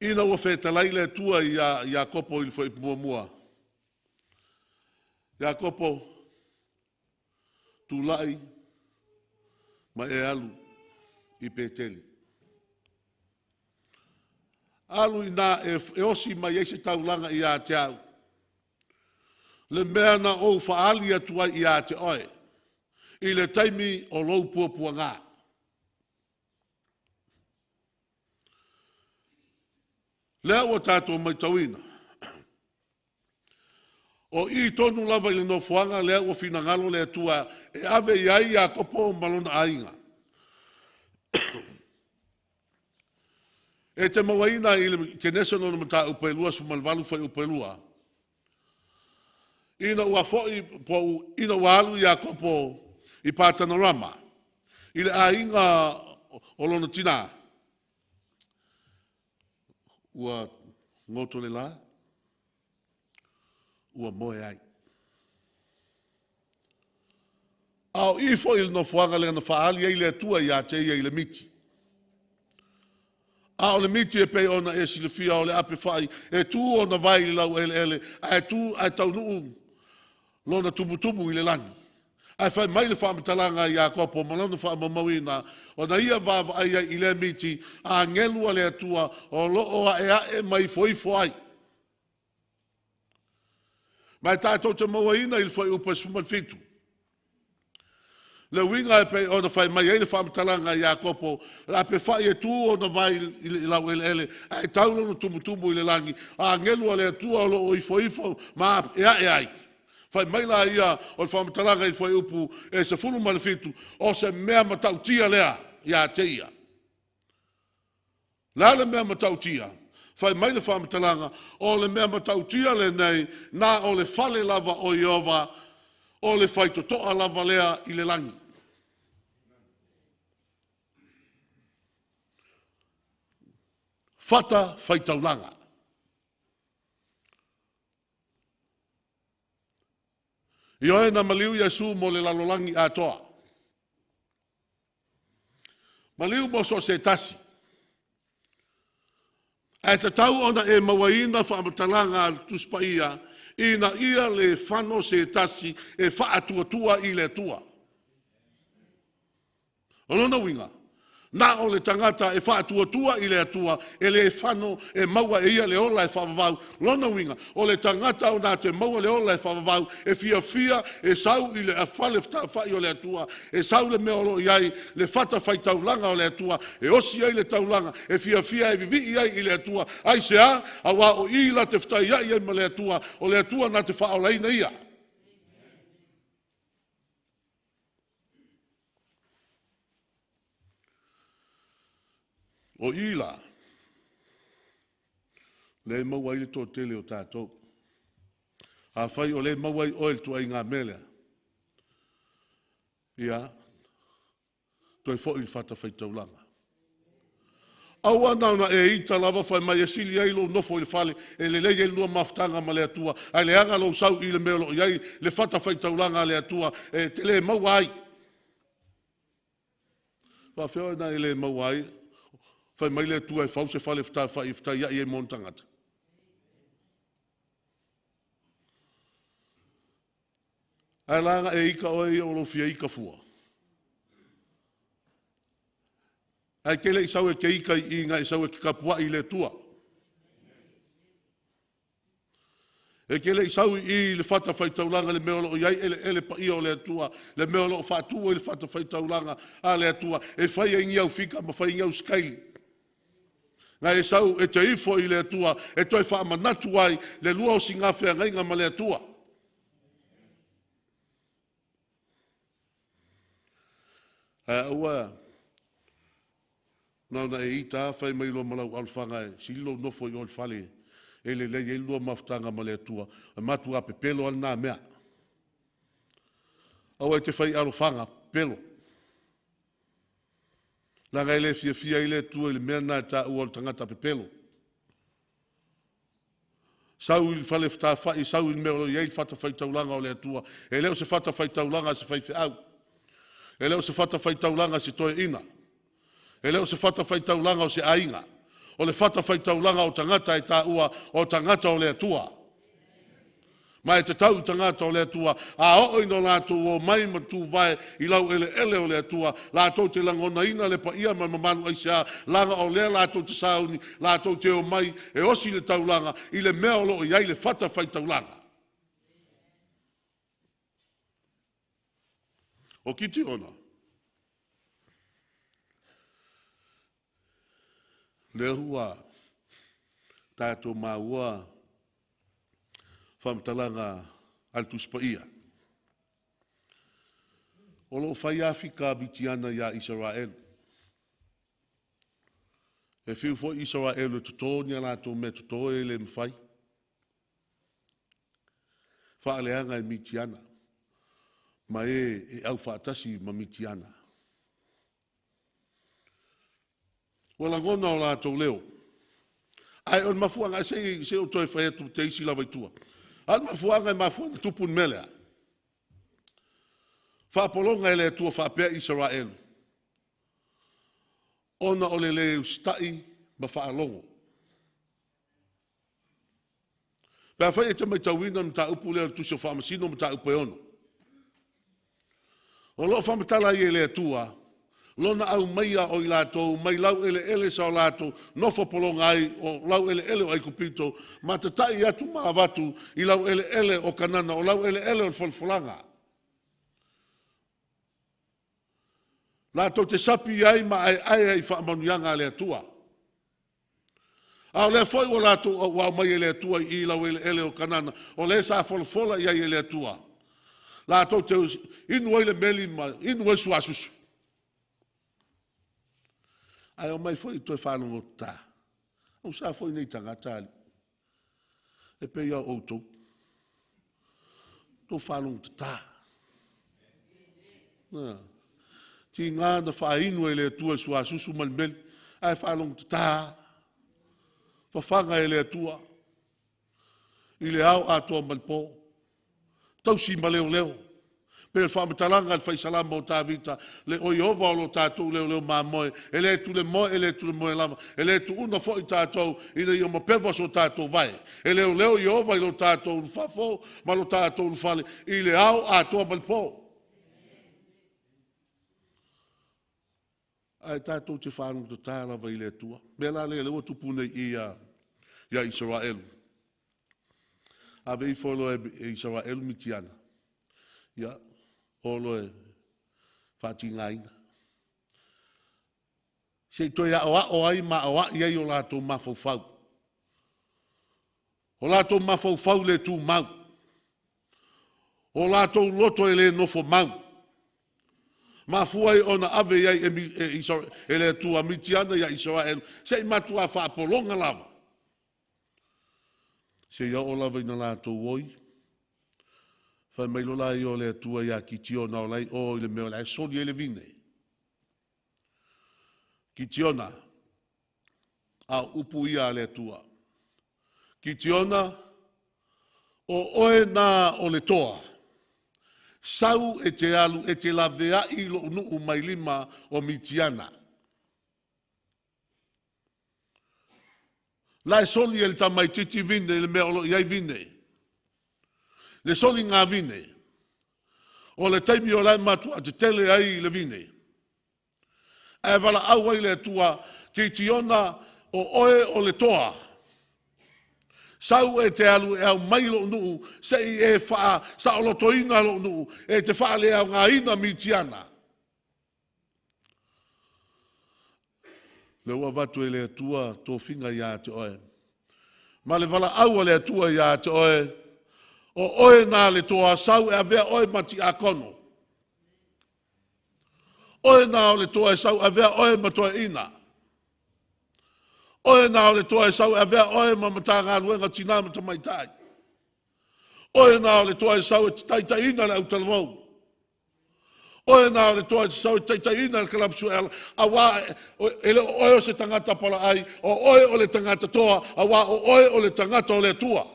ina ua fetalai le Atua ia Iakopo i le fuaiupu muamua, Iakopo, tulai ma e alu i Peteli. Alu i ina e osi mai ai se taulaga ia te au, le mea na ou faaali atu ai ia te oe i le taimi o lou puapuaga. Lea ua tatou matauina, o i tonu lava i le nofoaga lea ua finagalo le Atua e ave i ai Iakopo ma lona aiga. E te mauaina i le Kenese lona mataupu e 28 fuaiupu e 2, ina ua foi, po ina ua alu Iakopo i Patanarama, i le aiga o lona tinā, ua goto le la, ua moe ai. A o i foi i le nofoaga lea na faaali ai le Atua ia te ia i le miti. A o le miti e pei ona e silafia o le ape fai e tu ona vae i le laueleele ae tu ae taunuu lona tumutumu i le lagi. Ae fai mai le faamatalaga a Iakopo ma lona faamaumauina, ona ia vaavaai ai i lea miti, agelu a le Atua o lo o aeae ma ifoifo ai. Ma e tatou te mauaina i le fuaiupu e 17, le uiga e pei ona fai mai ai le faamatalaga a Iakopo, o le ape fai e tu ona vae i le laueleele, ae tau lona tumutumu i le lagi, a agelu a le Atua o lo o ifoifo ma aeae ai. Fai mai la ia o le faamatalaga i le fuaiupu e 17, o se mea matautia lea ia te ia. Le a le mea matautia? Fai mai le faamatalaga, o le mea matautia lenei, na o le fale lava o Ieova, o le faitotoa lava lea i le lagi. Fata faitaulaga. Ioe na maliu Iesu mo le lalolagi atoa. Maliu mo so o se tasi. Ae tatau ona e mauaina faamatalaga a le Tusi Paia ina ia le fano se tasi e faatuatua i le Atua. O lona uiga, Na o le tagata e faatuatua i le Atua, e le fano e maua e ia le ola e faavavau. Lona uiga, o le tagata o na te maua le ola e faavavau, e fiafia e sau i le fale fetalafai o le Atua, e sau le mea o lo o i ai le fatafaitaulaga o le Atua, e osi ai le taulaga, e fiafia e vivii ai i le Atua. Aisea? Aua o i la te fetaiai ai ma le Atua, o le Atua na te faaolaina ia. O i la, lea e maua ai le toatele o tatou. Afai o lea e maua ai oe i le ituaiga mea lea, ia, toe foi i le fatafaitaulaga. Aua na ona e ita lava fai mai e sili ai lou nofo i le fale e lelei ai lua mafutaga ma le Atua, ae leaga lou sau i le mea o lo o i ai le fatafaitaulaga a le Atua e te le maua ai. Faafefea ona e le maua ai? Fai mai le Atua e fau se fale fetalafai e fetaiai ai ma ona tagata. Ae la na e ita oe ia o lou fia ita fua. Ae te le i sau e te ita i i na e sau e te tapuai i le Atua. E te le i sau i i i le fatafaitaulaga i le mea o lo o i ai eleele paia o le Atua, le mea o lo o faatu ai le fatafaitaulaga a le Atua, e fai ai ni au fika ma fai ai ni au sikaili. Na e sau e te ifo i le Atua e toe faamanatu ai le lua osigā feagaiga ma le Atua. Ae aua na ona e ita lava fai mai loa ma lau alofaga e sili lou nofo i o i le fale e lelei ai le lua mafutaga ma le Atua. E matua pepelo lava lena mea. Aua e te fai alofaga pepelo. Leaga e le fiafia ai le Atua i le mea lena e taua o le tagata pepelo. Sau i le fale fetalafai, sau i le mea o lo o i ai le fatafaitaulaga o le Atua. E le o se fatafaitaulaga a se faifeau. E le o se fatafaitaulaga a se toeaina. E le o se fatafaitaulaga o se aiga. O le fatafaitaulaga o tagata e taua o tagata o le Atua. Ma e tatau i tagata o le Atua, a oo ina latou omai ma tuvae i laueleele o le Atua, latou te lagonaina le paia ma le mamalu aisea, leaga o lea latou te sauni, latou te omai e osi le taulaga i le mea o lo o i ai le fatafaitaulaga. O Kitiona, lea ua tatou maua faamatalaga a le Tusi Paia. O lo o fai lava fika a Mitiana ia Isaraelu. E fiu foi Isaraelu e toto ni a latou meatoto e le mafai. Faaleaga e Mitiana ma e e aufaatasi ma Mitiana. Ua lagona o latou leo. Ae o le mafuaaga, se i ou toe fai atu te isi lava i tua. A o le mafuaaga e mafua ona tupu le mea lea, faapologa e le Atua faapea Isaraelu, ona o le le usitai ma faalogo. Pe afai e te matauina le mataupu lea o le Tusi o Faamasino, mataupu e 6. O lo o faamatala ai e le Atua lona aumaia o i latou mai laueleele sa o latou nofo pologa ai o laueleele o Aikupito ma tatai atu ma avatu i laueleele o Kanana, o laueleele o le folafolaga. Latou te sapi ai ma aeae ai i faamanuiaga a le Atua. A o lea foi ua latou ua aumai e le Atua i laueleele o Kanana, o lea sa folafola i ai e le Atua, latou te inu ai le meli ma inu ai suasusu. Ae omai foi toe faalogotata. Ausa foi nei tagata alii. E pei lava o outou. Tou faalogotata. Tiga na faainu e le Atua i suasusu ma le meli, ae faalogotata fafaga e le Atua i le ao atoa ma le po, tausi ma leoleo. Pei o le faamatalaga a le Fai Salamo o Tavita, le o Ieova o lo tatou leoleo mamoe, e le tulemoe, e le tulemoe lava, e le tuuna foi tatou ina ia mapeva so tatou vae. E leoleo Ieova i lo tatou ulufafo ma lo tatou ulufale i le ao atoa ma le po. Ae tatou te faalogotata lava i le Atua. Mea la lea ua tupu nei i ia Isaraelu. Ave ifo loa e Isaraelu Mitiana, ia, o loa e faatigaina. Se i toe aoao ai ma aoai ai o latou mafaufau. O latou mafaufau le tumau. O latou loto e le nofo mau. Mafua ai ona ave i ai e le Atua Mitiana ia Isaraelu, se i matua faapologa lava. Se i oo lava ina latou oi, fai mai loa lea o le Atua ia Kitiona o la e i o i le mea o la e soli ai le vine. Kitiona, a o upu ia a le Atua. Kitiona, o oe na o le toa, sau e te alu e te laveai lou nuu mai lima o Mitiana. La e soli e le tamaititi vine i le mea o lo o i ai vine. Le soliga vine. O le taimi o la e matua tetele ai le vine. Ae valaau ai le Atua, Kitiona, o oe o le toa. Sau e te alu e aumai lou nuu, se i e faasaolotoina lou nuu, e te faaleaogaina Mitiana. Lea ua avatu e le Atua tofiga ia te oe. Ma le valaau a le Atua ia te oe, o oe nā le toa, sau e avea oe ma tiakono. Oe nā o le toa e sau avea oe ma toeaina. Oe nā o le toa e sau e avea oe ma Matagaluega Tina ma Tamaitai. Oe nā o le toa e sau e te taitaiina le autalavou. Oe nā o le toa e sau e taitaiina le kalapu sueala, auā e le o oe o se tagata palaai, o oe o le tagata toa, auā o oe o le tagata o le Atua.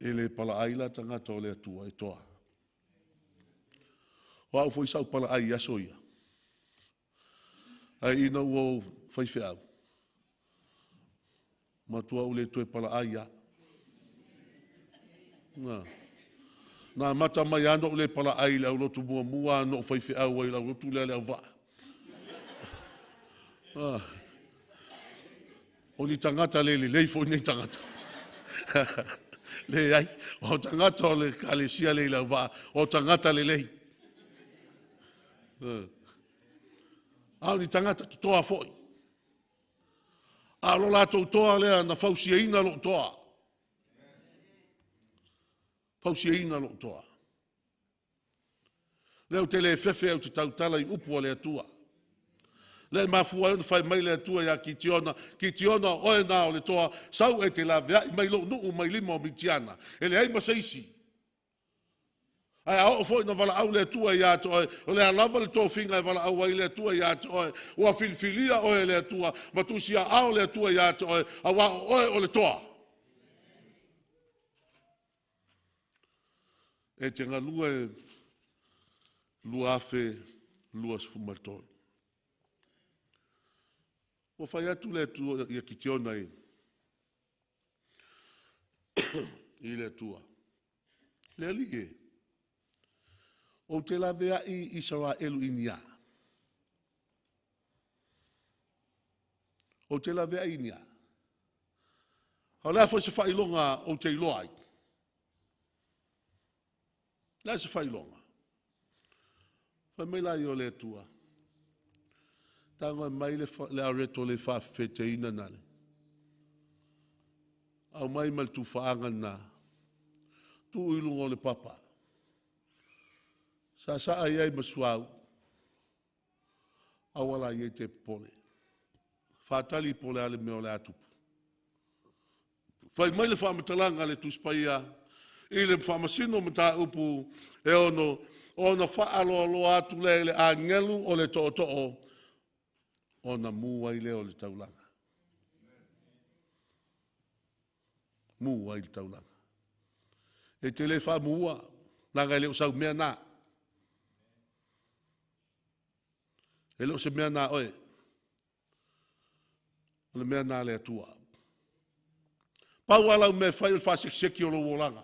E le palaai la tagata o le Atua e toa. O au foi sa ou palaai i aso ia. Ae ina ua ou faifeau, matua ou le toe palaai lava. Na amata mai lava ona ou le palaai i le aulotu muamua na ou faifeau ai, le aulotu lea a le auvaa. O ni tagata le lelei foi nei tagata. Leai, o tagata o le ekalesia lea i Leauvaa, o tagata lelei. A o ni tagata totoa foi. A o lo latou toa lea na fausiaina lou toa. Fausiaina lou toa. Lea ou te le fefe au te tautala i upu a le Atua. Lea e mafua ai ona fai mai le Atua ia Kitiona, Kitiona, oe nā o le toa, sau e te laveai mai lou nuu mai lima o Mitiana. E leai ma se isi. Ae a oo foi ina valaau le Atua ia te oe, o le a lava le tofiga e valaau ai le Atua ia te oe, ua filifilia oe e le Atua, ma tusiaao le Atua ia te oe, auā o oe o le toa. E te galue 2023. Ua fai atu le Atua ia Kitiona i le Atua. Le Alii e, ou te laveai Isaraelu i ni a? Ou te laveai i ni a? O le a foi se faailoga ou te iloa ai? Le a se faailoga? Fai mai la ia o le Atua. Tago mai le areto le faafefeteina nale. Au mai ma le tufaaga na. Tuu i luga o le papa. Saasaa i ai ma suauu. Aua la ia te popole. Faatali po o le a le mea o le a tupu. Fai mai le faamatalaga a le Tusi Paia i le faamasino mataupu e 6, ona faaloaloa atu lea i le agelu o le tootoo, ona mu ai lea o le taulaga. Mu ai le taulaga. E te le faamuua, leaga e le o sau mea nā. E le o se mea nā oe. O le mea nā le Atua. Pau lava lau mea e fai o le faasekiseki o lou olaga.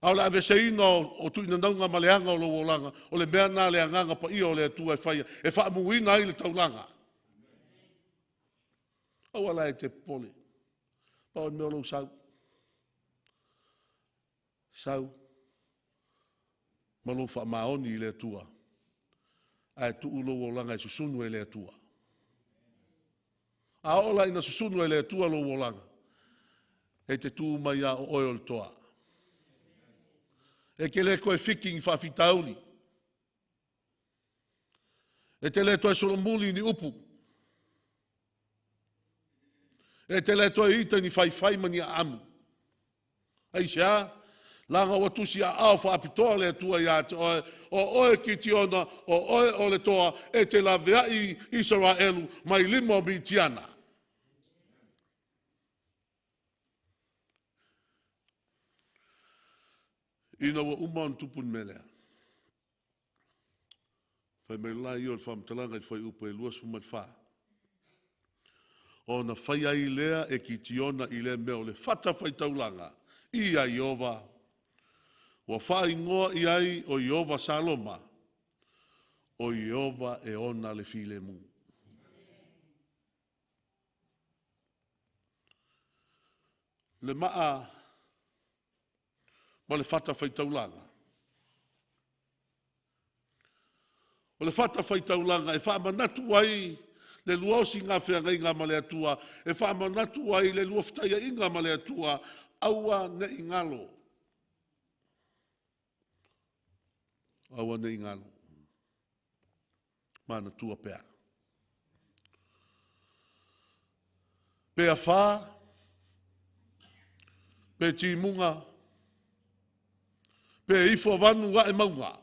A o le aveeseina o tuinanauga ma leaga o lou olaga, o le mea lena a le Agaga Paia o le Atua e faia, e faamuina ai le taulaga. Aua la e te popole, pau o le mea o lou sau, sau ma lou faamaoni i le Atua, ae tuu lou olaga e susunu e le Atua. A oo la ina susunu e le Atua lou olaga, e te tu mai lava o oe o le toa. E te le toe fiki i ni faafitauli. E te le toe solomuli i ni upu. E te le toe ita i ni faifai ma ni aamu. Aisea? Leaga ua tusiaao faapitoa le Atua ia te oe, o oe Kitiona, o oe o le toa, e te laveai Isaraelu mai lima o Mitiana. Ina ua uma ona tupu le mea lea, fai mai la ia o le faamatalaga i le fuaiupu e 24, ona fai ai lea e Kitiona i lea mea o le fatafaitaulaga ia Ieova, ua faaigoa i ai o Ieova Saloma, o Ieova e ona le filemu. Le maa ma le fatafaitaulaga. O le fatafaitaulaga e faamanatu ai le lua osiga feagaiga ma le Atua, e faamanatu ai le lua fetaiaiga ma le Atua, aua ne i galo. Aua ne i galo. Manatua pea. Pe afa, pe timuga, pe ifo vanu ae mauga,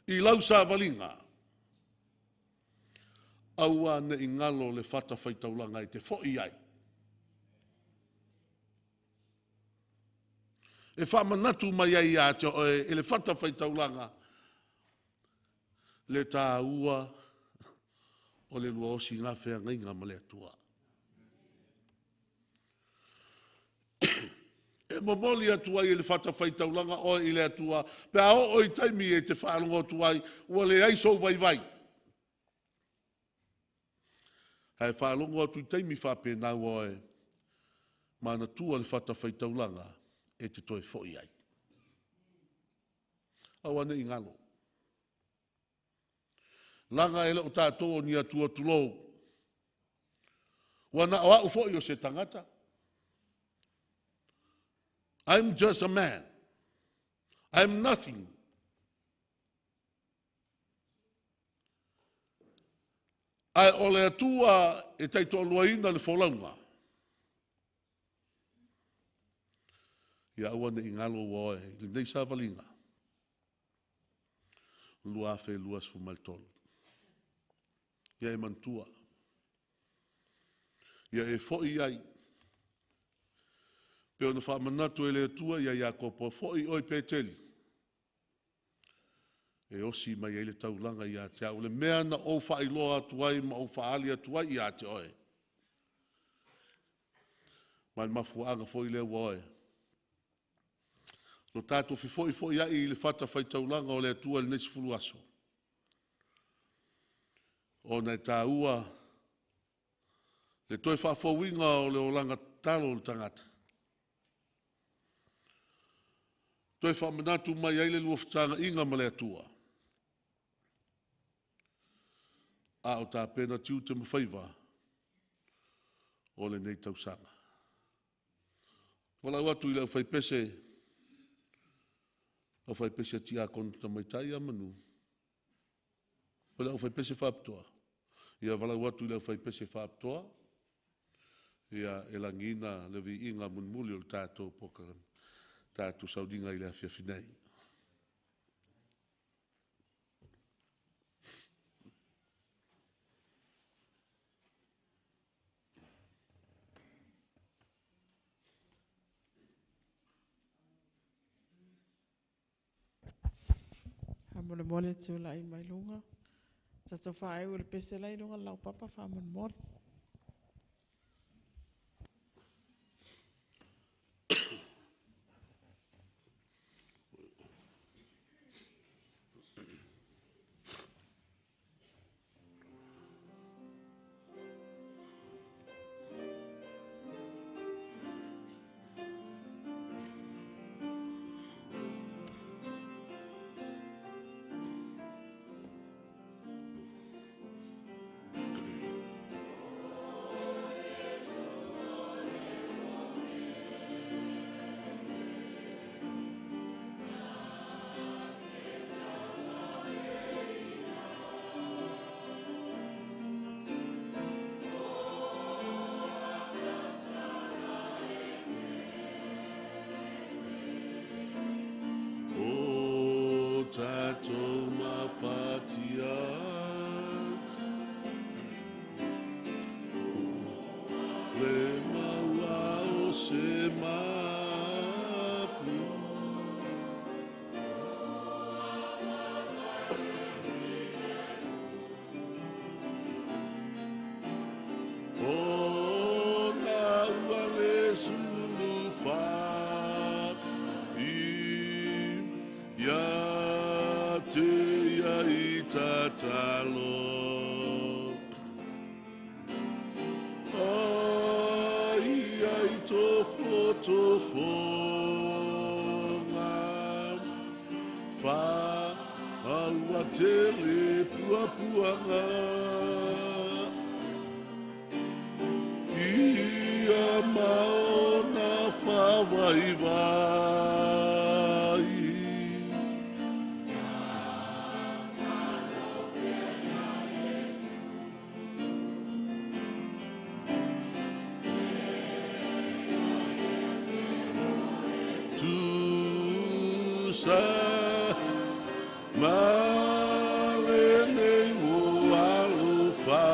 i lau savaliga, aua ne i galo le fatafaitaulaga e te foi ai. E faamanatu mai ai ia te oe e le fatafaitaulaga le taua o le lua osiga feagaiga ma le Atua. E momoli atu ai e le fatafaitaulaga oe i le Atua, pe a oo i taimi e te faalogo atu ai, ua leai sou vaivai. Ae faalogo atu i taimi faapena ua oe manatua le fatafaitaulaga e te toe foi ai. Aua ne i galo. Leaga e le o tatou o ni atua tulou. Ua na o au foi o se tagata. I'm just a man. I'm nothing. Ae o le Atua e taitoaluaina le folauga. Ia aua ne i galo ua oe i lenei savaliga 2023. Ia e manatua. Ia e foi ai. Pe ona faamanatu e le Atua ia Iakopo, foi oe Peteli, e osi mai ai le taulaga ia te au, le mea na ou faailoa atu ai ma ou faaali atu ai ia te oe. Ma le mafuaaga foi lea ua oe. Lo tatou fefoifoiai i le fatafaitaulaga o le Atua i lenei 10 aso. Ona e taua le toe faafouina o le olaga tatalo o le tagata. Toe faamanatu mai ai le lua fetagaiga ma le Atua. A o tapena tiute ma faiva o lenei tausaga. Valaau atu i le aufaipese, aufaipese a Tiakono Tamaitai ia Manu, o le aufaipese faapitoa. Ia valaau atu i le aufaipese faapitoa, ia e lagiina le viiga mulimuli o le tatou polokalame, tatou sauniga i le afiafi nei. Faamolemole tulai mai luga. Tatou faaiu i le pese la i luga o le laupapa faamolemole. matou mafatia. Le maua o se mapu. O na ua le sulu fa i ia te ia i tatalo. O ia i tofotofoga, fa aua tele puapuaga. Ia maona faavaivai. Tusa ma lenei ua alofa.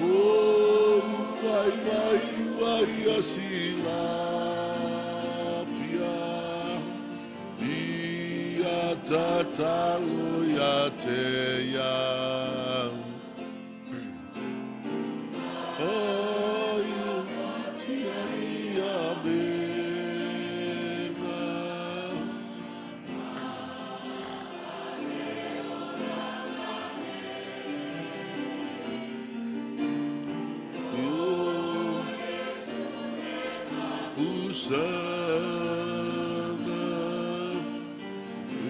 O vaivai ua ia silafia. Ia tatalo ia te ia. O ia fatia ia vena. Io pusana.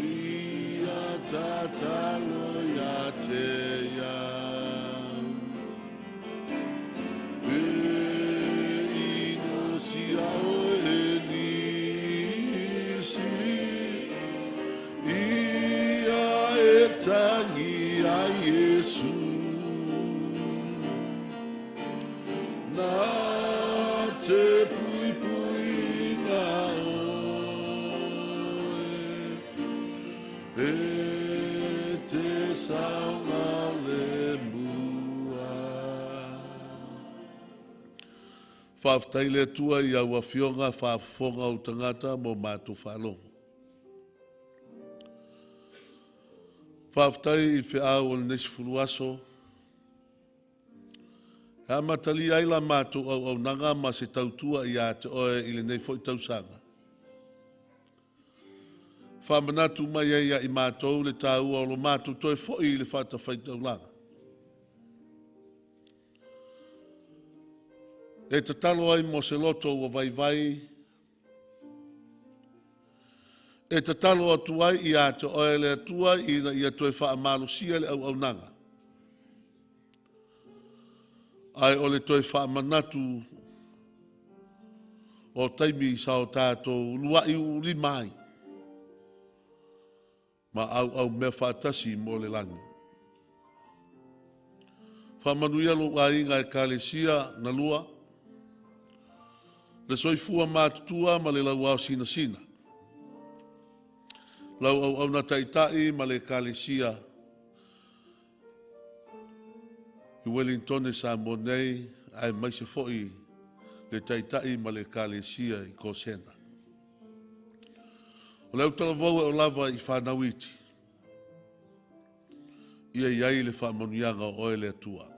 Ia tatalo ia te ia. E ino si ao e nisi. Ia e tangi a Iesu. Na te pui pui na oe. E te saoga le mua. Faafetai le Atua i au afioga faafofoga o tagata mo matou faalogo. Faafetai i feau o lenei 10 aso. E amatalia ai la matou auaunaga ma se tautua ia te oe i lenei foi tausaga. Faamanatu mai ai ia i matou le taua o lo matou toe foi i le fatafaitaulaga. E tatalo ai mo se loto ua vaivai. E tatalo atu ai ia te oe le Atua ina ia toe faamalosia le auaunaga. Ae o le toe faamanatu o taimi sa o tatou luai uulima ai. Ma auau mea faatasi mo le lagi. Faamanuia lou aiga Ekalesia na lua, le soifua matutua ma le lauao sinasina. Lau auauna taitai ma le Ekalesia i Wellington e Samoa nei, aemaise foi le taitai ma le Ekalesia i Kosena. O le autalavou e o lava i whanau iti. Ia iai le faamanuiaga o oe le Atua.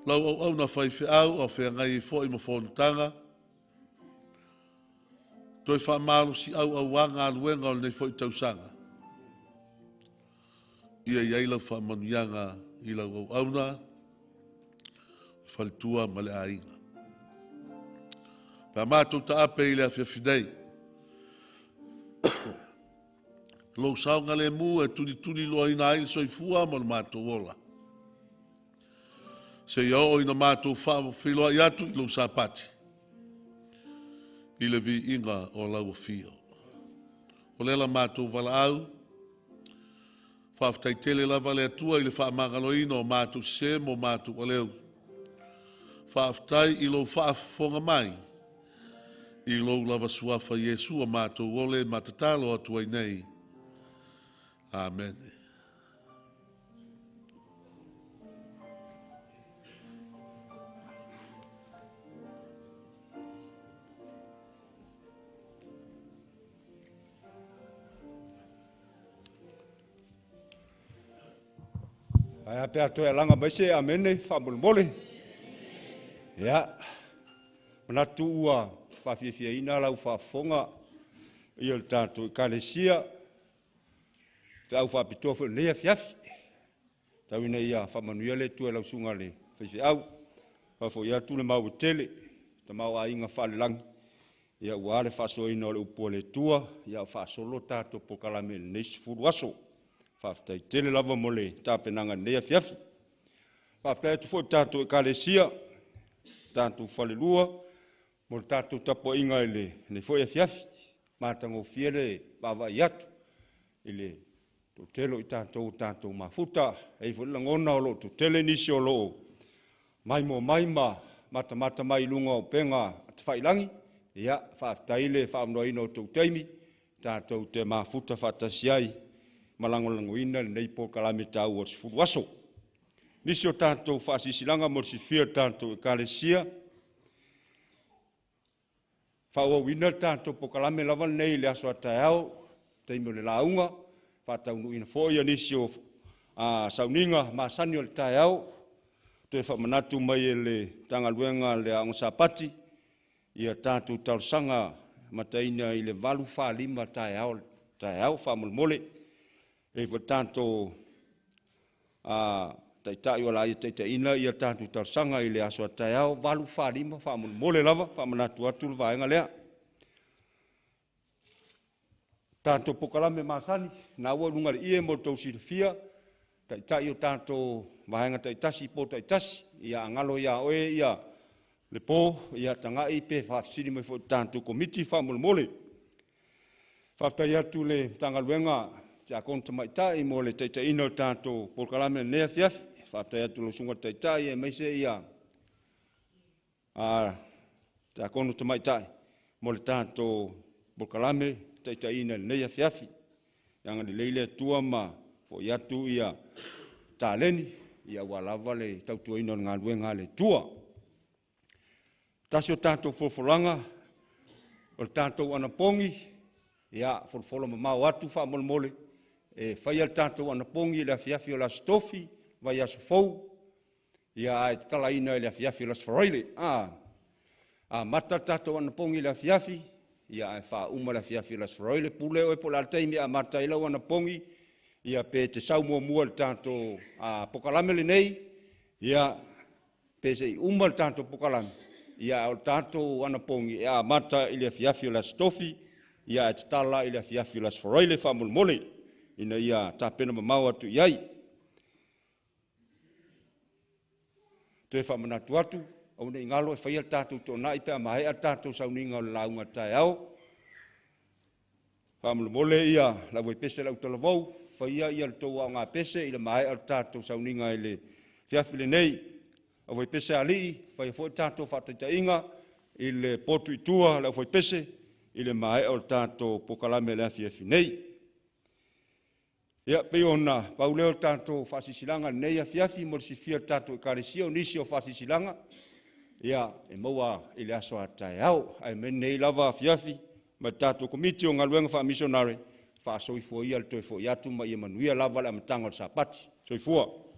Lau auauna faifeau o feagai ai foi ma fonotaga, toe faamalosi auauā galuega o lenei foi tausaga. Ia iai lau faamanuiaga i lau auauna, faletua ma le aiga. Pe a matou taape i le afiafi nei, lou saogalemu e tulituli loaina ai le soifua ma le matou ola. Seia oo ina matou faafeiloai atu i lou Sapati i le viiga o lau afio. O lea la matou valaau, faafetai tele lava le Atua i le faamagaloina o matou sesē ma o matou aleu. Faafetai i lou faafofoga mai. I lou lava suafa Iesu o matou ole ma tatalo atu ai nei. Amene. Ae a pe a toe alaga mai se amene faamolemole. Ia, manatu ua faafiafiaina lau faafofoga i o le tatou Ekalesia, feau faapitoa foi i lenei afiafi. Tau ina ia faamanuia le Atua i lau susuga i le faifeau, faafoi atu le mau e tele, tamaoaiga faale-lagi, ia aua le faasoaina o le upu a le Atua, ia o faasolo tatou polokalame i lenei 10 aso. Faafetai tele lava mo le tapenaga i lenei afiafi. Faafetai atu foi i le tatou Ekalesia, tatou falelua mo le tatou tapuaiga i lenei foi afiafi. Matagofie le vaavaai atu i le toatele o i tatou ua tatou mafuta. E i ai foi le lagona o lo o toatele nisi o lo o maimoa mai ma matamata mai i luga o upega tafailagi. Ia, faafetai le faaavanoaina o outou taimi tatou te mafuta faatasi ai ma lagolagoina lenei polokalame taua o le 10 aso. Nisi o tatou faasilasilaga mo le silafia e le tatou Ekalesia, faaauauina le tatou polokalame lava lenei i le aso a taeao, taimi o le lauga, faataunuuina foi nisi o sauniga masani o le taeao. Toe faamanatu mai e le Matagaluega a le Aoga Sapati ia tatou talosaga amataina i le 8:45 taeao faamolemole. E i ai foi le tatou taitai o le a ia taitaiina ia tatou talosaga i le aso a taeao 8:45 faamolemole lava, faamanatu atu le vaega lea. Tatou polokalame masani, lena ua i luga o le ie mo le tou silafia, taitai o tatou vaega taitasi i po taitasi. Ia a galo ia oe le po, ia tagai pe faafesili mai foi i le tatou Komiti faamolemole. Faafetai atu i le Matagaluega a Tiakono Tamaitai mo le taitaiina o le tatou polokalame i lenei afiafi. Faafetai atu i lau Susuga i le Taitai aemaise Tiakono Tamaitai mo le tatou polokalame taitaiina i lenei afiafi. Ia agalelei le Atua ma foai atu ia taleni aua lava le tautuaina o le galuega a le Atua. Tasi o tatou folafolaga, o le tatou anapogi, ia folafola mamao atu faamolemole, e faia le tatou anapogi i le afiafi o le Aso Tofi, vaiaso fou, ia ae tatalaina i le afiafi o le Aso Faraile. Amata le tatou anapogi i le afiafi, ae faauma i le afiafi o le Aso Faraile. Pule oe po o le a le taimi e amata ai lau anapogi, ia pe te sau muamua i le tatou polokalame lenei, ia pe se i uma le tatou polokalame, ae o le tatou anapogi e amata i le afiafi o le Aso Tofi, ae tatala i le afiafi o le Aso Faraile faamolemole, ina ia tapena mamao atu i ai. Toe faamanatu atu, aua ne i galo e faia le tatou toonai pe a maea le tatou sauniga o le lauga a le taeao. Faamolemole le aufaipese a le autalavou, faia le tou aoga pese i le maea o le tatou sauniga i le afiafi lenei. Aufaipese a alii, faia foi le tatou faataitaiga i le potu i tua a le aufaipese i le maea o le tatou polokalame i le afiafi nei. Ia, pei ona pau lea o tatou faasilasilaga i lenei afiafi mo le silafia e le tatou Ekalesia. O nisi o faasilasilaga, ia, e maua i le aso a taeao, ae mai lenei lava afiafi ma le tatou Komiti o Galuega Faa-Misionare, faasoifua ia le toe foi atu ma ia manuia lava le amataga o le Sapati. Soifua.